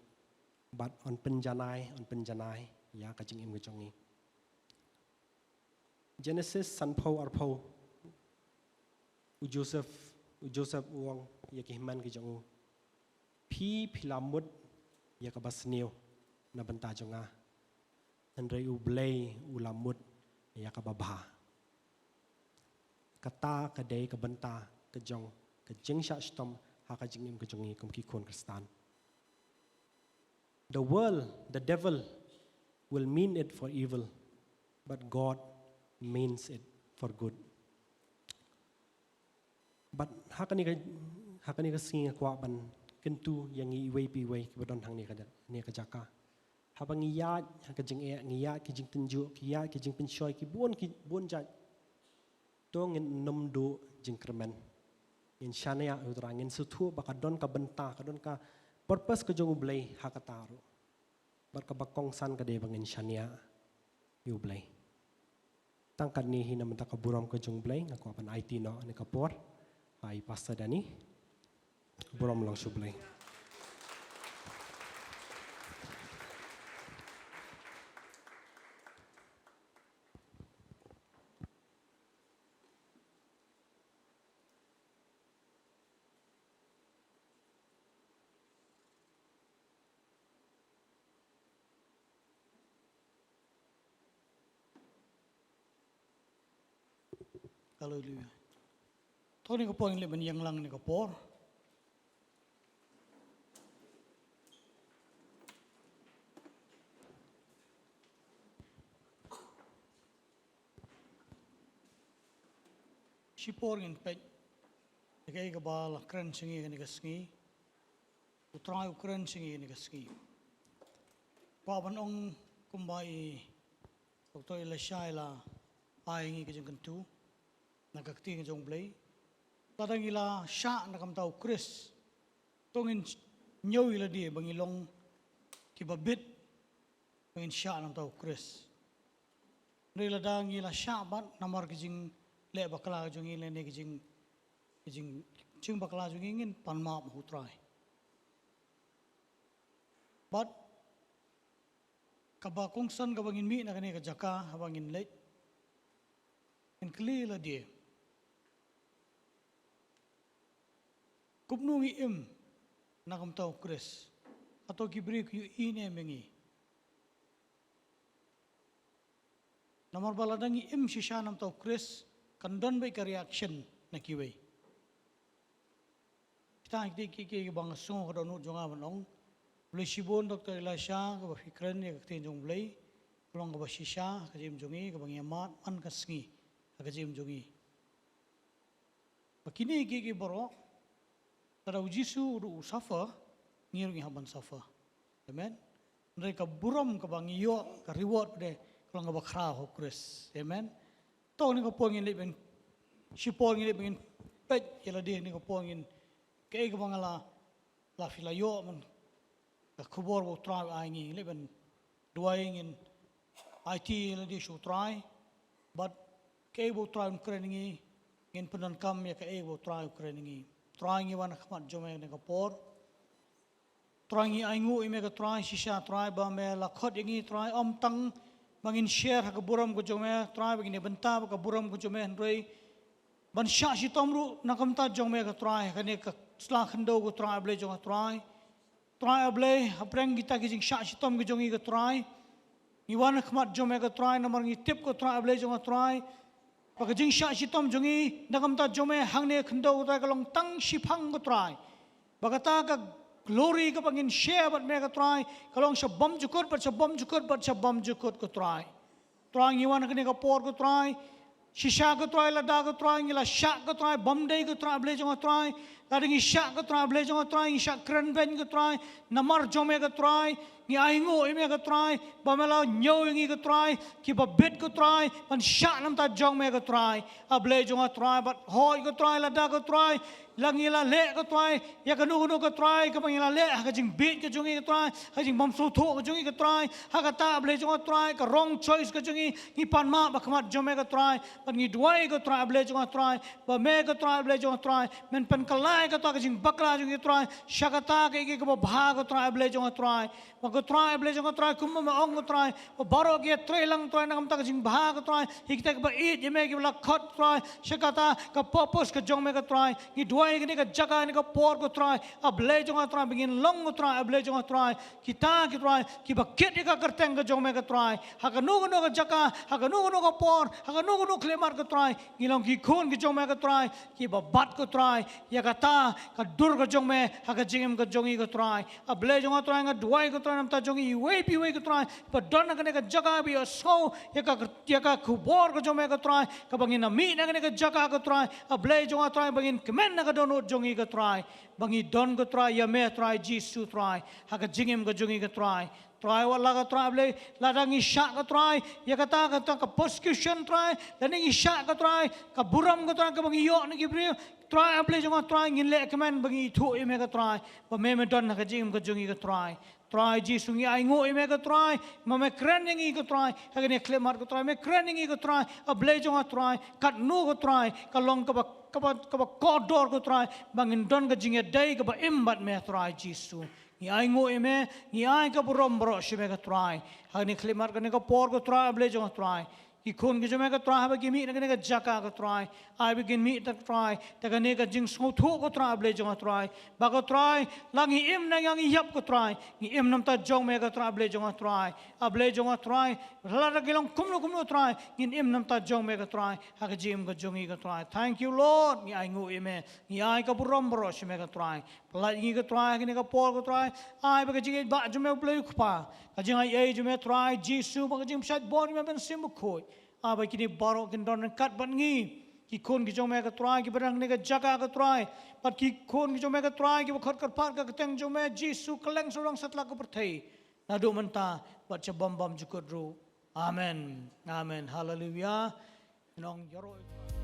Bad yn pynjanai, yn pynjanai ïa ka jingim ka jong ngi. Genesis sanphew arphew. U Joseph, u Joseph u ong ïa ki hynmen ki jong u: Phi, phi la mut ïa kaba sniew na bynta jong nga, hynrei U Blei u la mut ïa kaba bha. Kata ka dei ka bynta ka jong ka jingshah shitom ha ka jingim ka jong ngi kum ki khun Khristan. The world, the devil will mean it for evil, but God means it for good. Bad ha kane ka, ha kane ka sngi nga kwah ban kyntu ïa ngi iwei pa iwei kiba don hangne ka, ne ka jaka. Haba ngi ïaid ha ka jingeh, ngi ïaid ki jingtynjuh, ngi ïaid ki jingpynshoi, ki bun, ki bun jait. To ngin nym duh jingkyrmen. Ngin shaniah ïa U Trai, ngin sngewthuh ba ka don ka bynta, ka don ka purpose ka jong U Blei ha kata ruh. Bad kaba kongsan ka dei ba ngin shaniah ïa U Blei. Tang katne hi na bynta ka burom ka jong U Blei, nga kwah ban aiti noh kane ka por ha i Pastor Danny. Burom long sha U Blei. Haleluia. To kane ka por ngin leit ban ïeng lang kane ka por. Shipor ngin peit ïa kaei kaba la kren sha ngi kane ka sngi. U Trai u kren sha ngi kane ka sngi. Kwah ban ong kumba i Doctor Elisha i la ai ngi ka jingkyntu na ka ktien ka jong U Blei. Lada ngi la shah na ka bynta U Khrist, to ngin ñiew ïa lade ba ngi long kiba bit, ba ngin shah na ka bynta U Khrist. Hynrei lada ngi la shah bad namar ki jingleh bakla ki jong ngi lane ki jing, ki jing, jing bakla jong ngi ngin pan map ha u Trai. Bad kaba kongsan kaba ngin mih na kane ka jaka haba ngin leit, ngin kylli lade, kumno ngi im na ka bynta u Khrist? Hato ki briew ki ïohi ne em ïa ngi? Namar ba lada ngi im shisha na ka bynta u Khrist, kan don beit ka reaction na kiwei. Kita ki dei ki, ki, kiba nga sngew ka dohnud jong nga ban ong. Khublei shibun Doctor Elisha, kaba phi kren ïa ka ktien jong u Blei. Ka long kaba shisha ha ka jingim jong ngi, kaba ngi ïa mad man ka sngi ha ka jingim jong ngi. Ba kine ki, ki baroh, lada u Jisu u suffer, ngi ruh ngi hap ban suffer. Amen. Hynrei ka burom kaba ngi ïoh, ka reward, ka dei ka long kaba khraw ha u Khrist. Amen. To, kane ka por ngin leit ban, shipor ngin leit ban ngin peit ïa lade, kane ka por ngin, kaei kaba nga la, la phi la ïoh man ka khubor ba u Trai u ai ngi, leit ban duwai, ngin aiti ïa lade sha u Trai. Bad kaei ba u Trai un kren ïa ngi, ngin pyndonkam ïa kaei ba u Trai u kren ïa ngi. Trai, ngi wan ha khmat jong me ha kane ka por. Trai, ngi ainguh ïa me ko Trai, shisha Trai, ba me la khot ïa ngi Trai, ym tang ba ngin share ha ka burom ka jong me Trai, ba ngin ïa bynta bad ka burom ka jong me, hynrei ban shah shitom ruh na ka bynta jong me ko Trai, ha kane ka sla khyndew ko Trai, A Blei jong nga Trai. Trai A Blei, hapdeng kita ki jingshah shitom ki jong ngi ko Trai, ngi wan ha khmat jong me ko Trai, namar ngi tip ko Trai, A Blei jong nga Trai, ba ka jingshah shitom jong ngi na ka bynta jong me hangne khyndew ko Trai, ka long tang shiphang ko Trai. Ba kata ka glory kaba ngin share bad me ko Trai, ka long sha bymjukut bad sha bymjukut bad sha bymjukut ko Trai. Trai, ngi wan ha kane ka por ko Trai, shisha ko Trai, lada ko Trai ngi la shah ko Trai bym dei ko Trai, A Blei jong nga Trai, lada ngi shah ko Trai, A Blei jong nga Trai, ngi shah kren beiñ ko Trai namar jong me ko Trai, ngi ainguh ïa me ko Trai, ba me la ñiew ïa ngi ko Trai, kiba bit ko Trai, ban shah na ka bynta jong me ko Trai, A Blei jong nga Trai, bad hooid ko Trai, lada ko Trai, la ngi la leh ko Trai ïa kano kano ko Trai kaba ngi la leh ha ka jingbieit ka jong ngi ko Trai, ha ka jingbymsngewthuh ka jong ngi ko Trai, ha kata, A Blei jong nga Trai, ka wrong choice ka jong ngi, ngi pan map ha khmat jong me ko Trai, bad ngi duwai ko Trai, A Blei jong nga Trai, ba me ko Trai, A Blei jong nga Trai, men pynkylla ïa kata ka jingbakla jong ngi ko Trai sha kata kaei kaei kaba bha ko Trai, A Blei jong nga Trai. Ba ko Trai, A Blei jong nga Trai, kumba me ong ko Trai, ba baroh ki ïatrei lang Trai na ka bynta ka jingbha ko Trai, ïa kita kiba ïeit ïa me, kiba la khot Trai sha kata ka purpose ka jong me ko Trai. Ngi duwai kane ka jaka, kane ka por ko Trai, A Blei jong nga Trai, ba ngin long ko Trai, A Blei jong nga Trai, kita ki Trai kiba kit ïa ka kyrteng ka jong me ko Trai, ha kano kano ka jaka, ha kano kano ka por, ha kano kano ka khyllipmat ko Trai, ngi long ki khun ki jong me ko Trai, kiba bat ko Trai ïa kata ka dur ka jong me ha ka jingim ka jong ngi ko Trai. A Blei jong nga Trai, nga duwai ko Trai na ka bynta jong iwei pa iwei ko Trai ba don ha kane ka jaka, ba ïohsngew ïa ka, ïa ka khubor ka jong me ko Trai, kaba ngin ïa mih na kane ka jaka ko Trai, A Blei jong nga Trai, ba ngin kmen na ka dohnud jong ngi ko Trai, ba ngi don ko Trai ïa me Trai Jisu Trai ha ka jingim ka jong ngi ko Trai. Trai, wat la ko Trai, A Blei, lada ngi shah ko Trai ïa kata, kata ka persecution Trai, lada ngi shah ko Trai ka burom ko Trai kaba ngi ïoh na ki briew, Trai, A Blei jong nga Trai, ngin leh kmen ba ngi ithuh ïa me ko Trai, ba me, me don ha ka jingim ka jong ngi ko Trai. Trai Jisu, ngi ainguh ïa me ko Trai, ba me kren ïa ngi ko Trai ha kane ka khyllipmat ko Trai, me kren ïa ngi ko Trai, A Blei jong nga Trai, katno ko Trai ka long kaba, kaba, kaba kordor ko Trai, ba ngin don ka jingïadei kaba im bad me Trai Jisu. Ngi ainguh ïa me, ngi ai ka burom baroh sha me ko Trai ha kane ka khyllipmat, kane ka por ko Trai, A Blei jong nga Trai. Ki khun ki jong me ko Trai, haba ki mih na kane ka jaka ko Trai, ai ba kin mih, Trai, da kane ka jingsngewthuh ko Trai, A Blei jong nga Trai, ba ko Trai, la ngi im ne ngi ïap ko Trai, ngi im na ka bynta jong me ko Trai, A Blei jong nga Trai. A Blei jong nga Trai, lada ki long kumno kumno Trai, ngin im na ka bynta jong me ko Trai ha ka jingim ka jong ngi ko Trai. Thank you Lord, ngi ainguh ïa me, ngi ai ka burom baroh sha me ko Trai. Pynlait ïa ngi ko Trai ha kane ka por ko Trai. Ai ba ka jingïeit ba jong me, U Blei U Kpa, ka jingaiei jong me Trai Jisu, bad ka jingpynshlur jong me Mynsiem Bakhuid, ai ba kine baroh kin don ryngkat bad ngi, ki khun ki jong me ko Trai, kiba don ha kane ka jaka ko Trai, bad ki khun ki jong me ko Trai, kiba khot kyrpad ïa ka kyrteng jong me Jisu, kylleng satlak ka pyrthei, naduh mynta bad sha bym bymjukut ruh. Amen. Amen. Haleluia. Nong ïaroh.